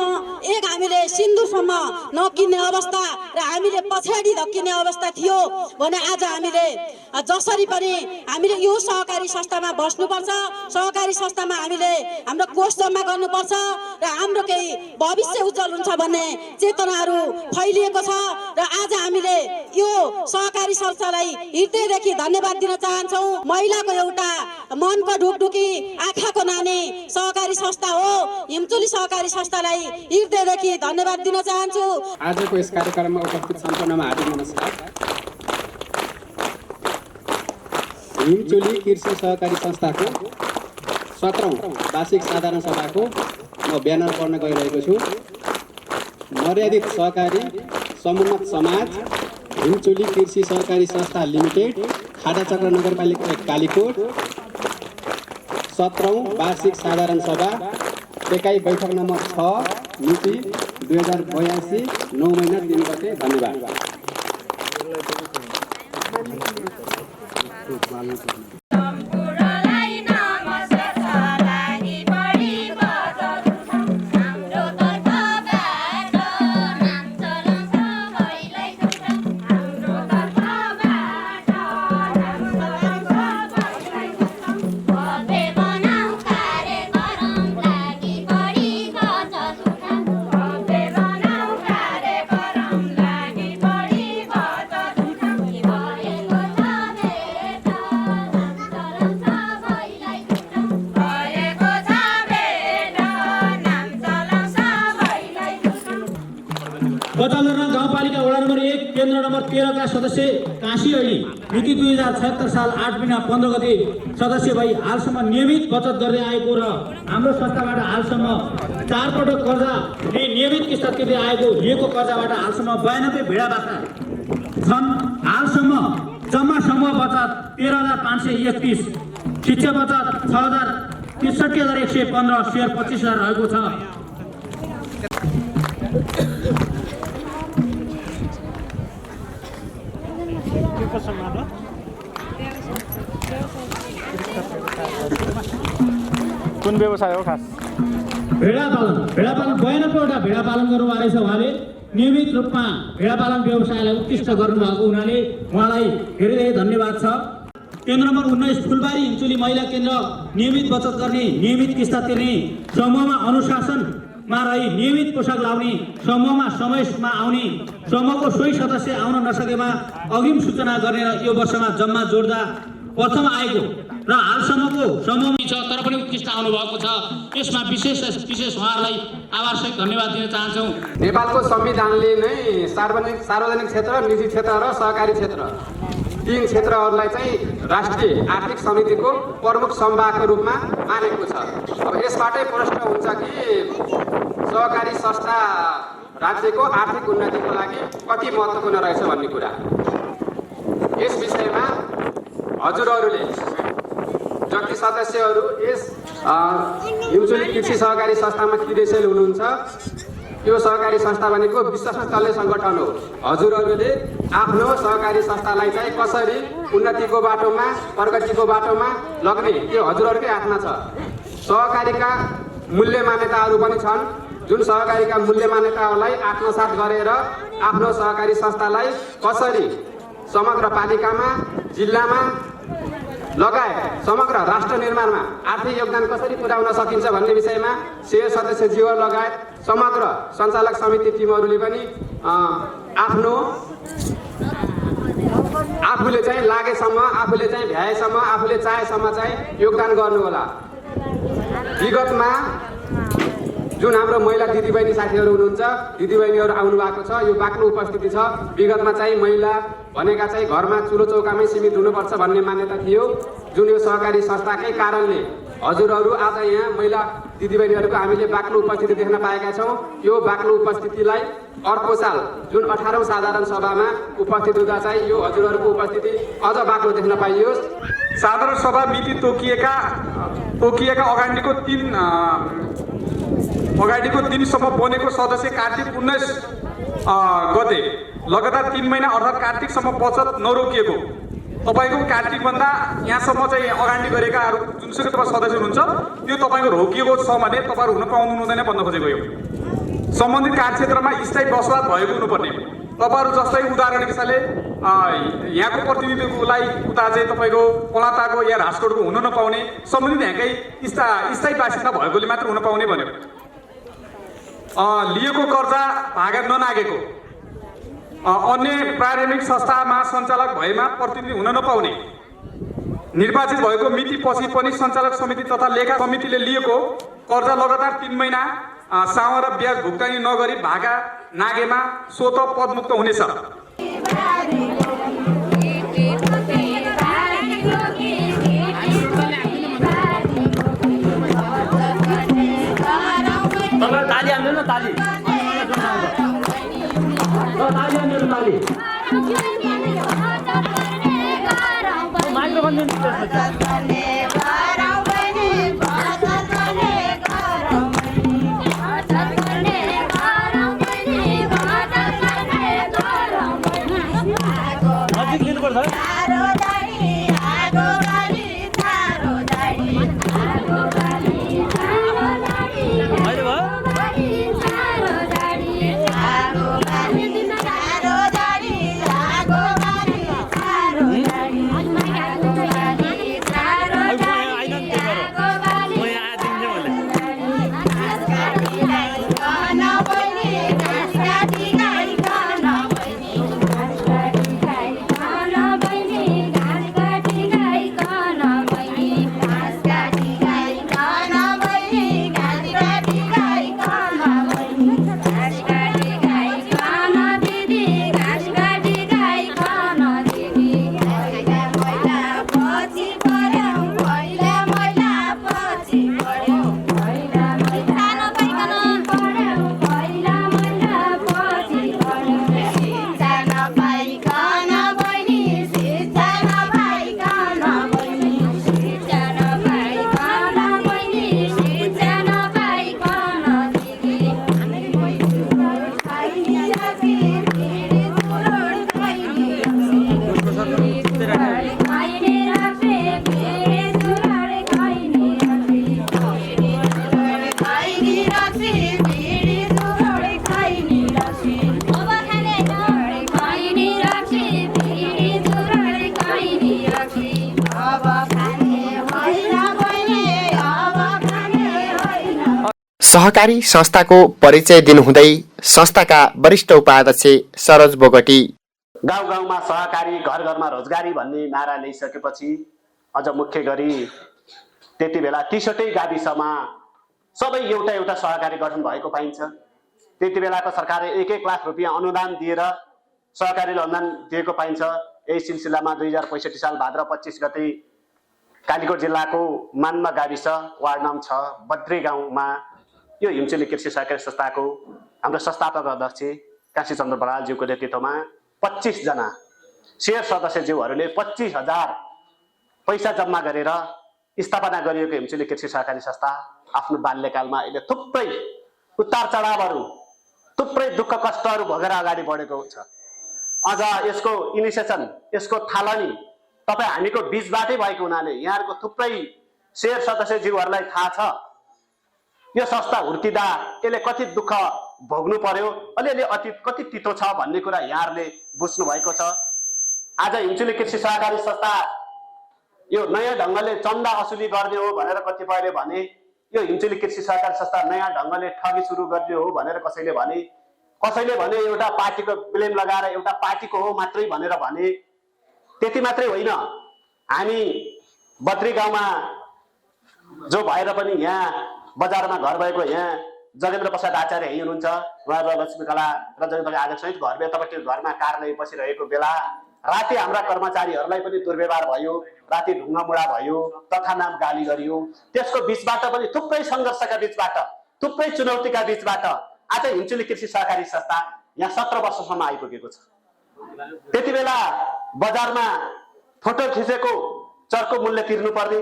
एक हामीले सिन्दुरसम्म नकिन्ने अवस्था र हामीले पछाडी धक्किने अवस्था थियो भने आज हामीले जसरी पनि हामीले यो सहकारी संस्थामा बस्नुपर्छ, सहकारी संस्थामा हामीले हाम्रो कोष जम्मा गर्नुपर्छ र हाम्रो केही भविष्य उज्जवल हुन्छ भन्ने चेतनाहरू फैलिएको छ। र आज हामीले यो सहकारी संस्थालाई हृदयदेखि धन्यवाद दिन चाहन्छौँ। महिलाको एउटा मनको ढुकढुकी आँखाको नानी सहकारी संस्था हो हिमचुली सहकारी संस्थालाई हृदयदेखि धन्यवाद दिन चाहन्छु। आजको यस कार्यक्रममा उपस्थित सम्पूर्णमा हार्दिक नमस्कार। हिमचुली कृषि सहकारी संस्थाको 17औं वार्षिक साधारण सभाको म ब्यानर पढ्न गइरहेको छु। मर्यादित सहकारी समुन्नत समाज हिमचुली कृषि सहकारी संस्था लिमिटेड खाडाचक्र नगरपालिका 1 कालीकोट 17औं वार्षिक साधारण सभा एकाइ बैठक नम्बर 6 मिति 2082 9 महिना 3 गते। धन्यवाद। बचालुरा गाउँपालिका वडा नम्बर 1 केन्द्र नम्बर 13 का सदस्य काशी ऐली मिति 2076 साल 8 महिना 15 गते सदस्य भई हालसम्म नियमित बचत गर्दै आएको र हाम्रो संस्थाबाट हालसम्म 4 पटक कर्जा नियमित किस्ता तिर्दै आएको लिएको कर्जाबाट हालसम्म 92 भेडा बाख्रा छन्। हालसम्म जम्मा समूह बचत 13,531, शिक्षा बचत 6,63,115, शेयर 25,000 रहेको छ। कुन व्यवसाय हो खास? भेडा पालन 92वटा भेडा पालन गर्नुभएको छ। उहाँले नियमित रूपमा भेडा पालन व्यवसायलाई उत्कृष्ट गर्नुभएको हुनाले उहाँलाई धेरै धेरै धन्यवाद छ। केन्द्र नम्बर 19 फुलबारी हिमचुली महिला केन्द्र नियमित बचत गर्ने, नियमित किस्ता तिर्ने, समूहमा अनुशासनमा रही नियमित पोसाक लाउने, समूहमा समयमा आउने, समूहको सोही सदस्य आउन नसकेमा अग्रिम सूचना गर्ने र यो वर्षमा जम्मा जोड्दा प्रथम आएको र हालसम्मको समूह छ तर पनि उत्कृष्ट आउनु भएको छ। यसमा विशेष उहाँहरूलाई आवश्यक धन्यवाद दिन चाहन्छौँ। नेपालको संविधानले नै सार्वजनिक क्षेत्र, निजी क्षेत्र र सहकारी क्षेत्र 3 क्षेत्रहरूलाई चाहिँ राष्ट्रिय आर्थिक समितिको प्रमुख संवाहको रूपमा मानेको छ। अब यसबाटै प्रश्न हुन्छ कि सहकारी संस्था राज्यको आर्थिक उन्नतिको लागि कति महत्त्वपूर्ण रहेछ भन्ने कुरा। यस विषयमा हजुरहरूले जति सदस्यहरू यस हिमचुली कृषि सहकारी संस्थामा सदस्य हुनुहुन्छ, यो सहकारी संस्था भनेको विश्वमा चल्ने सङ्गठन हो। हजुरहरूले आफ्नो सहकारी संस्थालाई चाहिँ कसरी उन्नतिको बाटोमा, प्रगतिको बाटोमा लग्ने त्यो हजुरहरूकै हातमा छ। सहकारीका मूल्य मान्यताहरू पनि छन्, जुन सहकारीका मूल्य मान्यताहरूलाई आत्मसात गरेर आफ्नो सहकारी संस्थालाई कसरी समग्र पालिकामा, जिल्लामा लगायत समग्र राष्ट्र निर्माणमा आर्थिक योगदान कसरी पुर्याउन सकिन्छ भन्ने विषयमा शेयर सदस्यज्यू लगायत समग्र सञ्चालक समिति टिमहरूले पनि आफूले चाहिँ लागेसम्म, आफूले चाहिँ भ्याएसम्म, आफूले चाहेसम्म चाहिँ योगदान गर्नुहोला। विगतमा जुन हाम्रो महिला दिदीबहिनी साथीहरू हुनुहुन्छ, दिदीबहिनीहरू आउनु भएको छ, यो बाक्लो उपस्थिति छ। विगतमा चाहिँ महिला भनेका चाहिँ घरमा चुलो चौकामै सीमित हुनुपर्छ भन्ने मान्यता थियो, जुन यो सहकारी संस्थाकै कारणले हजुरहरू आज यहाँ महिला दिदीबहिनीहरूको हामीले बाक्लो उपस्थिति देख्न पाएका छौँ। यो बाक्लो उपस्थितिलाई अर्को साल जुन 18औं साधारण सभामा उपस्थित हुँदा चाहिँ यो हजुरहरूको उपस्थिति अझ बाक्लो देख्न पाइयोस्। साधारण सभा मिति तोकिएका अगाडिको दिनसम्म बनेको सदस्य कार्तिक 19 गते लगातार 3 महिना अर्थात् कार्तिकसम्म बचत नरोकिएको तपाईँको कार्तिकभन्दा यहाँसम्म चाहिँ अगाडि गरेका जुनसुकै तपाईँ सदस्य हुनुहुन्छ त्यो तपाईँको रोकिएको छ भने तपाईँहरू हुन पाउनु हुँदैन भन्न खोजेको यो। सम्बन्धित कार्यक्षेत्रमा स्थायी बसोबास भएको हुनुपर्ने। तपाईँहरू जस्तै उदाहरण हिसाबले यहाँको प्रतिनिधिलाई उता चाहिँ तपाईँको पलाताको या राजकोटको हुन नपाउने, सम्बन्धित यहाँकै स्थायी बासिन्दा भएकोले मात्र हुन पाउने भन्यो। लिएको कर्जा भागा ननागेको, अन्य प्रारम्भिक संस्थामा सञ्चालक भएमा प्रतिनिधि हुन नपाउने, निर्वाचित भएको मिति पछि पनि सञ्चालक समिति तथा लेखा समितिले लिएको कर्जा लगातार 3 महिना साउँ र ब्याज भुक्तानी नगरी भागा नागेमा स्वतः पदमुक्त हुनेछ। सहकारी संस्थाको परिचय दिनुहुँदै संस्थाका वरिष्ठ उपाध्यक्ष सरोज बोगटी गाउँ गाउँमा सहकारी, घर घरमा रोजगारी भन्ने नारा ल्याइसकेपछि अझ मुख्य गरी त्यति बेला 63 गाविसमा सबै एउटा एउटा सहकारी गठन भएको पाइन्छ। त्यति बेलाको सरकारले 1-1 लाख रुपियाँ अनुदान दिएर सहकारीले अनुदान दिएको पाइन्छ। यही सिलसिलामा 2065 साल भाद्र 25 गते कालीकोट जिल्लाको मानमा गाविस वार्ड नम्बर 6 बद्री गाउँमा यो हिमचुली कृषि सहकारी संस्थाको हाम्रो संस्थापक अध्यक्ष काशीचन्द्र बरालज्यूको नेतृत्वमा 25 जना शेयर सदस्यज्यूहरूले 25,000 पैसा जम्मा गरेर स्थापना गरिएको हिमचुली कृषि सहकारी संस्था आफ्नो बाल्यकालमा अहिले थुप्रै उतार चढावहरू, थुप्रै दुःख कष्टहरू भोगेर अगाडि बढेको छ। अझ यसको इनिसिएसन, यसको थालनी तपाईँ हामीको बीचबाटै भएको हुनाले यहाँहरूको थुप्रै शेयर सदस्यज्यूहरूलाई थाहा छ यो संस्था हुर्किँदा यसले कति दुःख भोग्नु पर्यो, अलिअलि कति तितो छ भन्ने कुरा यहाँहरूले बुझ्नु भएको छ। आज हिमचुली कृषि सहकारी संस्था यो नयाँ ढङ्गले चन्दा असुली गर्ने हो भनेर कतिपयले भने, यो हिमचुली कृषि सहकारी संस्था नयाँ ढङ्गले ठगी सुरु गर्ने हो भनेर कसैले भने, एउटा पार्टीको ब्लेम लगाएर एउटा पार्टीको हो मात्रै भनेर भने। त्यति मात्रै होइन, हामी बद्री गाउँमा जो भएर पनि यहाँ बजारमा घर भएको यहाँ जगेन्द्र प्रसाद आचार्य यही हुनुहुन्छ, उहाँ र लक्ष्मीकला र जगेन्द्र आचार्य सहित घर यतापट्टि घरमा कार्यालय बसिरहेको बेला राति हाम्रा कर्मचारीहरूलाई पनि दुर्व्यवहार भयो, राति ढुङ्गामुढा भयो, तथानाम गाली गरियो। त्यसको बिचबाट पनि थुप्रै सङ्घर्षका बिचबाट, थुप्रै चुनौतीका बिचबाट आज हिमचुली कृषि सहकारी संस्था यहाँ 17 वर्षसम्म आइपुगेको छ। त्यति बेला बजारमा फोटो खिचेको चर्को मूल्य तिर्नुपर्ने,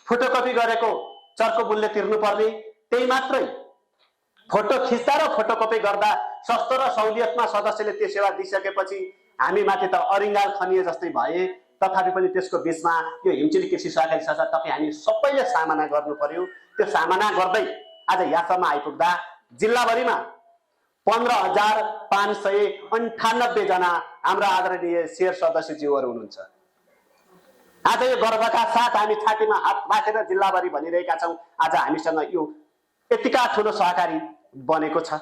फोटोकपी गरेको चर्को मूल्य तिर्नुपर्ने, त्यही मात्रै। फोटो खिच्दा र फोटोकपी गर्दा सस्तो र सहुलियतमा सदस्यले त्यो सेवा दिइसकेपछि हामी माथि त अरिङ्गाल खनिए जस्तै भए। तथापि पनि त्यसको बिचमा यो हिमचुली कृषि सहकारी संस्था तपाईँ हामी सबैले सामना गर्नु पर्यो। त्यो सामना गर्दै आज यहाँसम्म आइपुग्दा जिल्लाभरिमा 15,598 जना हाम्रा आदरणीय शेर सदस्यज्यूहरू हुनुहुन्छ। आज यो गर्वका साथ हामी छातीमा हात राखेर जिल्लाभरि भनिरहेका छौँ, आज हामीसँग यो यतिका ठुलो सहकारी बनेको छ।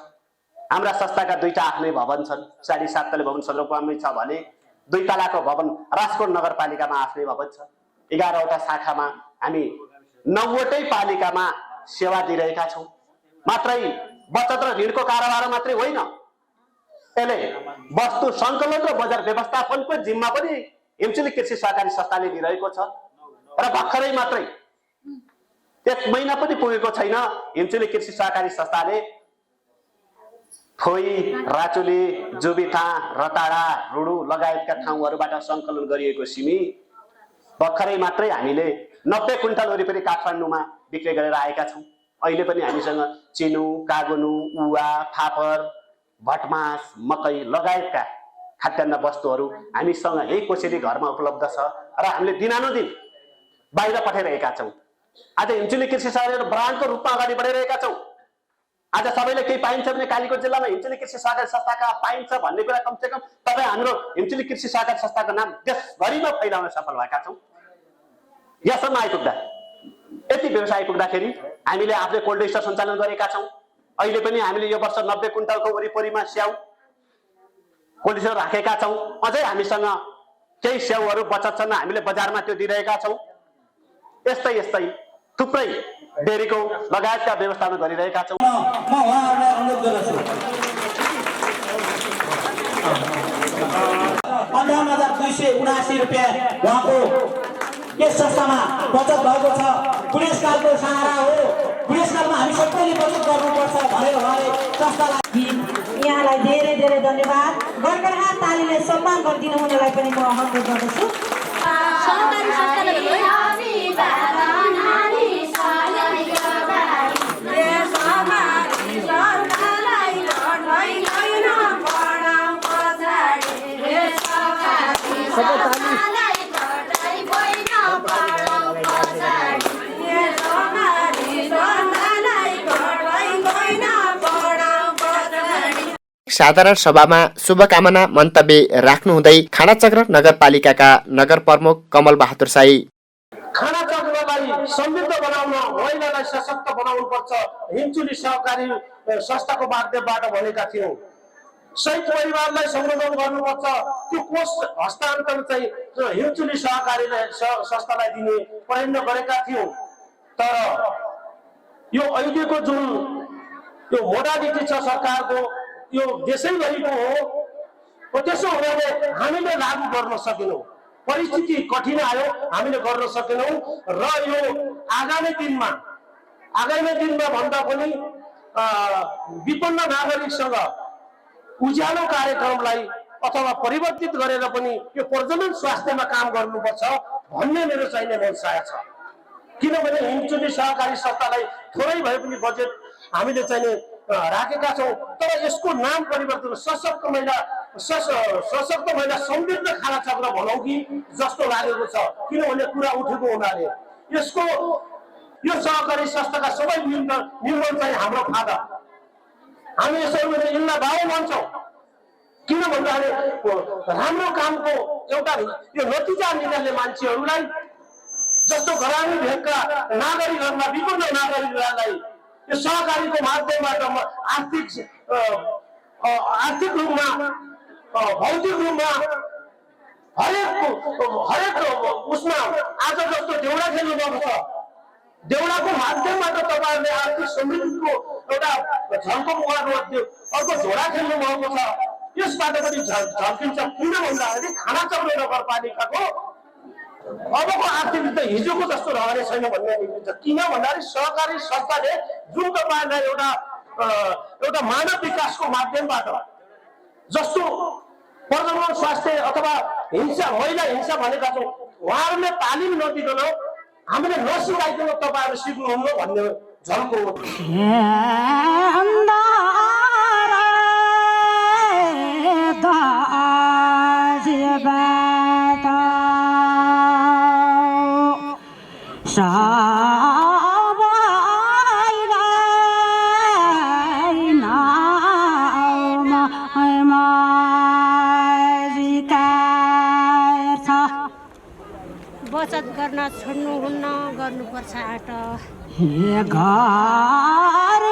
हाम्रा संस्थाका 2टा आफ्नै भवन छन्, 7.5 तले भवन सदरमुकाममै छ भने 2 तलाको भवन राजकोट नगरपालिकामा आफ्नै भवन छ। 11वटा शाखामा हामी 9वटै पालिकामा सेवा दिइरहेका छौँ। मात्रै बचत र ऋणको कारोबार मात्रै होइन, यसले वस्तु सङ्कलन र बजार व्यवस्थापनको जिम्मा पनि हिमचुली कृषि सहकारी संस्थाले दिइरहेको छ। र भर्खरै मात्रै 1 महिना पनि पुगेको छैन, हिमचुली कृषि सहकारी संस्थाले फोई, राचुली, जुबिथा, रताडा, रुडु लगायतका ठाउँहरूबाट सङ्कलन गरिएको सिमी भर्खरै मात्रै हामीले 90 क्विन्टल वरिपरि काठमाडौँमा बिक्री गरेर आएका छौँ। अहिले पनि हामीसँग चिनु, कागुनु, उवा, फापर, भटमास, मकै लगायतका खाद्यान्न वस्तुहरू हामीसँग यही कोसेली घरमा उपलब्ध छ र हामीले दिनानुदिन बाहिर पठाइरहेका छौँ। आज हिमचुली कृषि सहकारी ब्रान्डको रूपमा अगाडि बढिरहेका छौँ। आज सबैले केही पाइन्छ भने कालीकोट जिल्लामा हिमचुली कृषि सहकारी संस्थाका पाइन्छ भन्ने कुरा कमसेकम तपाईँ हाम्रो हिमचुली कृषि सहकारी संस्थाको नाम देशभरिमा फैलाउन सफल भएका छौँ। यहाँसम्म आइपुग्दा, यति व्यवसाय आइपुग्दाखेरि हामीले आफूले कोल्ड स्टोर सञ्चालन गरेका छौँ। अहिले पनि हामीले यो वर्ष 90 क्विन्टलको वरिपरिमा स्याउ कोल्ड स्टोर राखेका छौँ। अझै हामीसँग केही स्याउहरू बचत छन्, हामीले बजारमा त्यो दिइरहेका छौँ। यस्तै यस्तै थुप्रै डेरीको लगायतका व्यवस्थापन गरिरहेका छौँ। म उहाँहरूलाई अनुरोध गर्दछु 58,279 रुपियाँ उहाँको यस संस्थामा बचत भएको छ। बुढेसकालको सहारा हो, बुढेसकालमा हामी सबैले बचत गर्नुपर्छ भनेर उहाँले संस्थालाई यहाँलाई धेरै धेरै धन्यवाद। गडगडा तालीले सम्मान गरिदिनु हुनलाई पनि म अनुरोध गर्दछु। साधारण सभामा शुभकामना मन्तव्य राख्नुहुँदै खानाचक्र नगरपालिकाका नगर प्रमुख कमल बहादुर साई, खानाचक्रलाई समृद्ध बनाउन, महिलालाई सशक्त बनाउनु पर्छ, हिमचुली सहकारी संस्थाको माध्यमबाट भनेका थियौँ। सहित परिवारलाई संवर्धन गर्नुपर्छ, त्यो कोष हस्तान्तरण चाहिँ हिमचुली सहकारी संस्थालाई दिने प्रयत्न गरेका थियौँ। तर यो अहिलेको जुन यो मोडालिटी छ सरकारको, यो देशैभरिको हो, त्यसो हुनाले हामीले लागू गर्न सकेनौँ। परिस्थिति कठिन आयो, हामीले गर्न सकेनौँ र यो आगामी दिनमा भन्दा पनि विपन्न नागरिकसँग उज्यालो कार्यक्रमलाई अथवा परिवर्तित गरेर पनि यो प्रजनन स्वास्थ्यमा काम गर्नुपर्छ भन्ने मेरो चाहिने मनसा छ। किनभने हिमचुली सहकारी संस्थालाई थोरै भए पनि बजेट हामीले चाहिने राखेका छौँ, तर यसको नाम परिवर्तन सशक्त महिला समृद्ध खानाचक्र भनौँ कि जस्तो लागेको छ। किनभने कुरा उठेको हुनाले यो सहकारी संस्थाका सबै निर्माण चाहिँ हाम्रो फादा। हामी यसरी यिनलाई भाउ भन्छौँ, किन भन्दाखेरि राम्रो कामको एउटा यो नतिजा निकाल्ने मान्छेहरूलाई जस्तो ग्रामीण भेगका नागरिकहरूलाई विपन्न नागरिकहरूलाई यो सहकारीको माध्यमबाट आर्थिक रूपमा भौतिक रूपमा हरेक उसमा आज जस्तो देउडा खेल्नु भएको छ, देउडाको माध्यमबाट तपाईँहरूले आर्थिक समृद्धिको एउटा झल्को उहाँको अर्को झोडा खेल्नु भएको छ। यसबाट पनि झल्किन्छ। किन भन्दाखेरि खानाचौर नगरपालिकाको अबको आर्थिक त हिजोको जस्तो रहने छैन भन्ने देखिन्छ। किन भन्दाखेरि सहकारी संस्थाले जुन तपाईँहरूलाई एउटा मानव विकासको माध्यमबाट जस्तो प्रजनन स्वास्थ्य अथवा हिंसा महिला हिंसा भनेका छौँ, उहाँहरूले तालिम नदिकन हामीले नसिकाइकन तपाईँहरू सिक्नुहुन्न भन्ने झल्को हो। बचत गर्न छोड्नुहुन्न, गर्नुपर्छ आट। घर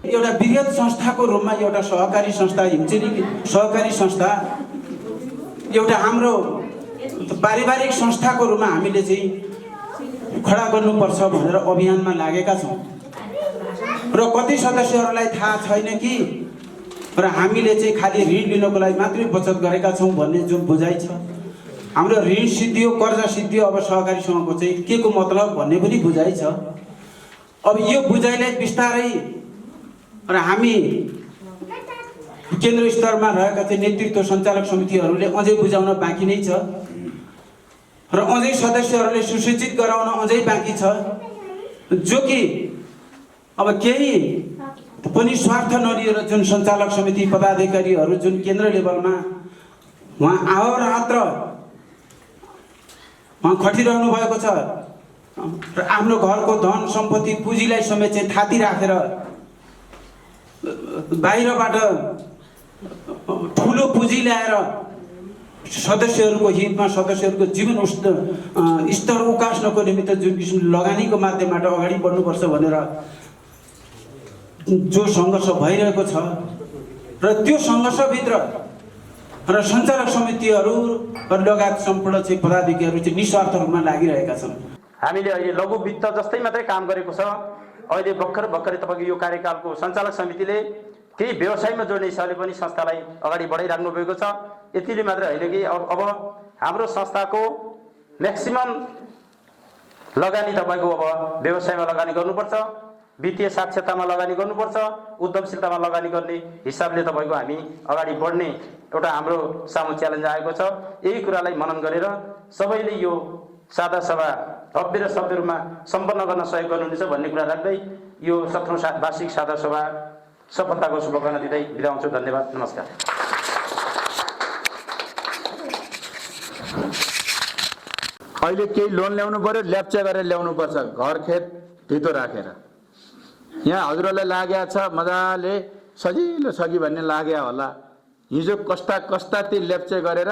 एउटा वृहत संस्थाको रूपमा एउटा सहकारी संस्था हिमचेली सहकारी संस्था एउटा हाम्रो पारिवारिक संस्थाको रूपमा हामीले चाहिँ खडा गर्नुपर्छ भनेर अभियानमा लागेका छौँ र कति सदस्यहरूलाई थाहा छैन कि र हामीले चाहिँ खालि ऋण लिनको लागि मात्रै बचत गरेका छौँ भन्ने जुन बुझाइ छ। हाम्रो ऋण सिद्धियो, कर्जा सिद्धियो, अब सहकारीसँगको चाहिँ के को मतलब भन्ने पनि बुझाइ छ। अब यो बुझाइलाई बिस्तारै र हामी केन्द्र स्तरमा रहेका चाहिँ नेतृत्व सञ्चालक समितिहरूले अझै बुझाउन बाँकी नै छ र अझै सदस्यहरूले सुसूचित गराउन अझै बाँकी छ, जो कि अब केही पनि स्वार्थ नलिएर जुन सञ्चालक समिति पदाधिकारीहरू जुन केन्द्र लेभलमा उहाँ अहोरात्र उहाँ खटिरहनु भएको छ र आफ्नो घरको धन सम्पत्ति पुँजीलाई समेत चाहिँ थाती राखेर बाहिरबाट ठुलो पुँजी ल्याएर सदस्यहरूको हितमा सदस्यहरूको जीवन स्तर उकास्नको निमित्त जुन किसिमको लगानीको माध्यमबाट अगाडि बढ्नुपर्छ भनेर जो सङ्घर्ष भइरहेको छ र त्यो सङ्घर्षभित्र र सञ्चालक समितिहरू लगायत सम्पूर्ण चाहिँ पदाधिकारीहरू चाहिँ निस्वार्थ रूपमा लागिरहेका छन्। हामीले अहिले लघु वित्त जस्तै मात्रै काम गरेको छ। अहिले भर्खरै तपाईँको यो कार्यकालको सञ्चालक समितिले केही व्यवसायमा जोड्ने हिसाबले पनि संस्थालाई अगाडि बढाइराख्नु भएको छ। यतिले मात्रै होइन कि अब हाम्रो संस्थाको म्याक्सिमम लगानी तपाईँको अब व्यवसायमा लगानी गर्नुपर्छ, वित्तीय साक्षरतामा लगानी गर्नुपर्छ, उद्यमशीलतामा लगानी गर्ने हिसाबले तपाईँको हामी अगाडि बढ्ने एउटा हाम्रो सामु च्यालेन्ज आएको छ। यही कुरालाई मनन गरेर सबैले यो सादा सभा भव्य र सभ्य रूपमा सम्पन्न गर्न सहयोग गर्नुहुनेछ भन्ने कुरा राख्दै यो 17औं वार्षिक सादा सभा सफलताको शुभकामना दिँदै बिदा हुन्छु। धन्यवाद, नमस्कार। अहिले केही लोन ल्याउनु पर्यो, ल्याप्चा गरेर ल्याउनु पर्छ, घर खेत धितो राखेर। यहाँ हजुरहरूलाई लागेको छ मजाले सजिलो छ कि भन्ने लाग्यो होला। हिजो कस्ता ती ल्याप्चा गरेर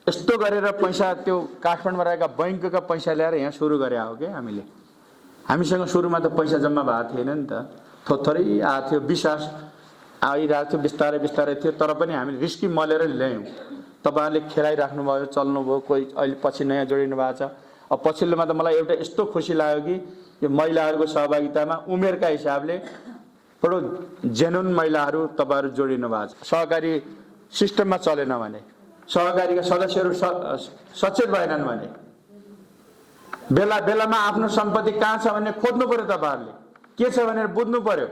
यस्तो गरेर पैसा त्यो काठमाडौँमा रहेका बैंकका पैसा ल्याएर यहाँ सुरु गरे हो कि हामीले। हामीसँग सुरुमा त पैसा जम्मा भएको थिएन नि त, थोरै आएको थियो, विश्वास आइरहेको थियो, बिस्तारै थियो। तर पनि हामीले रिस्की मलेर ल्यायौँ। तपाईँहरूले खेलाइराख्नु भयो, चल्नुभयो, कोही अहिले पछि नयाँ जोडिनु भएको छ। अब पछिल्लोमा त मलाई एउटा यस्तो खुसी लाग्यो कि यो महिलाहरूको सहभागितामा उमेरका हिसाबले बडो जेनुन महिलाहरू तपाईँहरू जोडिनु भएको छ। सहकारी सिस्टममा चलेन भने, सहकारीका सदस्यहरू सचेत भएनन् भने, बेलामा आफ्नो सम्पत्ति कहाँ छ भन्ने खोज्नु पर्यो। तपाईँहरूले के छ भनेर बुझ्नु पर्यो,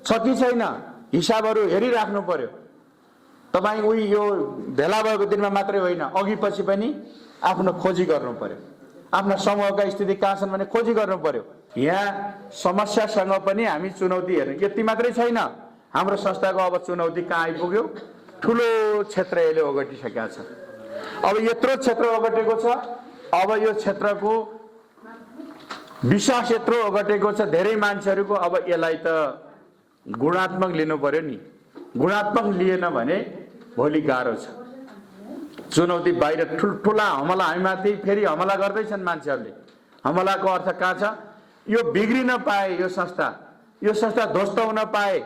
छ कि छैन हिसाबहरू हेरिराख्नु पर्यो। तपाईँ उही यो भेला भएको दिनमा मात्रै होइन, अघि पछि पनि आफ्नो खोजी गर्नु पर्यो। आफ्ना समूहका स्थिति कहाँ छन् भने खोजी गर्नु पर्यो। यहाँ समस्यासँग पनि हामी चुनौती हेर्नु, यति मात्रै छैन, हाम्रो संस्थाको अब चुनौती कहाँ आइपुग्यो? ठुलो क्षेत्र यसले ओगटिसकेका छ। अब यत्रो क्षेत्र ओगटेको छ, अब यो क्षेत्रको विश्वास यत्रो ओगटेको छ धेरै मान्छेहरूको, अब यसलाई त गुणात्मक लिनु पर्यो नि। गुणात्मक लिएन भने भोलि गाह्रो छ। चुनौती बाहिर ठुल्ठुला हमला हामीमाथि फेरि हमला गर्दैछन् मान्छेहरूले। हमलाको अर्थ कहाँ छ? यो बिग्रिन पाए, यो संस्था ध्वस्त हुन पाए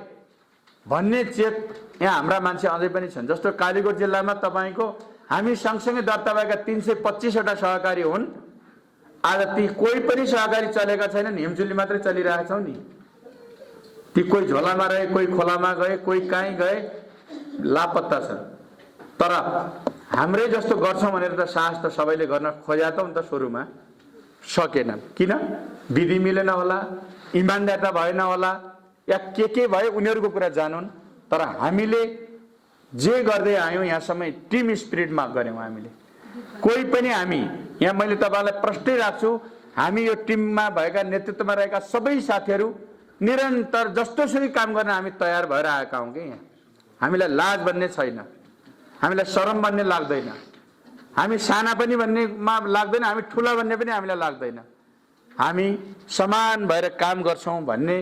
भन्ने चेत यहाँ हाम्रा मान्छे अझै पनि छन्। जस्तो कालीकोट जिल्लामा तपाईँको हामी सँगसँगै दर्ता भएका 325वटा सहकारी हुन्। आज ती कोही पनि सहकारी चलेका छैनन्, हिमचुली मात्रै चलिरहेका छौँ नि। ती कोही झोलामा रहे, कोही खोलामा गए, कोही कहीँ गए, लापत्ता छन्। तर हाम्रै जस्तो गर्छौँ भनेर त साहस त सबैले गर्न खोज्या त त सुरुमा सकेनन्। किन? विधि मिलेन होला, इमान्दारता भएन होला, या के भयो उनीहरूको कुरा जानुन्। तर हामीले जे गर्दै आयौँ यहाँसम्म टिम स्पिरिटमा गऱ्यौँ। हामीले कोही पनि हामी यहाँ मैले तपाईँलाई प्रश्नै राख्छु, हामी यो टिममा भएका नेतृत्वमा रहेका सबै साथीहरू निरन्तर जस्तोसुकै काम गर्न हामी तयार भएर आएका हौँ कि यहाँ। हामीलाई लाज भन्ने छैन, हामीलाई शरम भन्ने लाग्दैन, हामी साना पनि भन्नेमा लाग्दैन, हामी ठुला भन्ने पनि हामीलाई लाग्दैन। हामी समान भएर काम गर्छौँ भन्ने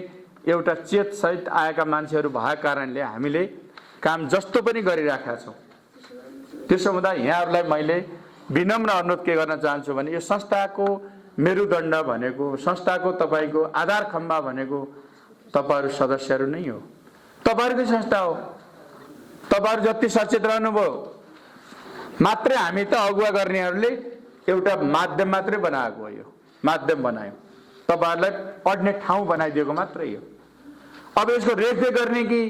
एउटा चेत सहित आएका मान्छेहरू भएको कारणले हामीले काम जस्तो पनि गरिराखेका छौँ। त्यसो हुँदा यहाँहरूलाई मैले विनम्र अनुरोध के गर्न चाहन्छु भने यो संस्थाको मेरुदण्ड भनेको, संस्थाको तपाईँको आधार खम्बा भनेको तपाईँहरू सदस्यहरू नै हो। तपाईँहरूकै संस्था हो। तपाईँहरू जति सचेत रहनुभयो मात्रै हामी त अगुवा गर्नेहरूले एउटा माध्यम मात्रै बनाएको हो। यो माध्यम बनायो, तपाईँहरूलाई पढ्ने ठाउँ बनाइदिएको मात्रै हो। अब यसको रेखदेख गर्ने कि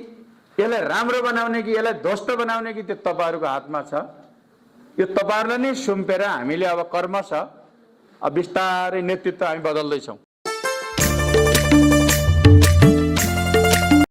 यसलाई राम्रो बनाउने कि यसलाई ध्वस्त बनाउने कि त्यो तपाईँहरूको हातमा छ। यो तपाईँहरूलाई नै सुम्पेर हामीले अब कर्म छ, अब बिस्तारै नेतृत्व हामी बदल्दैछौँ।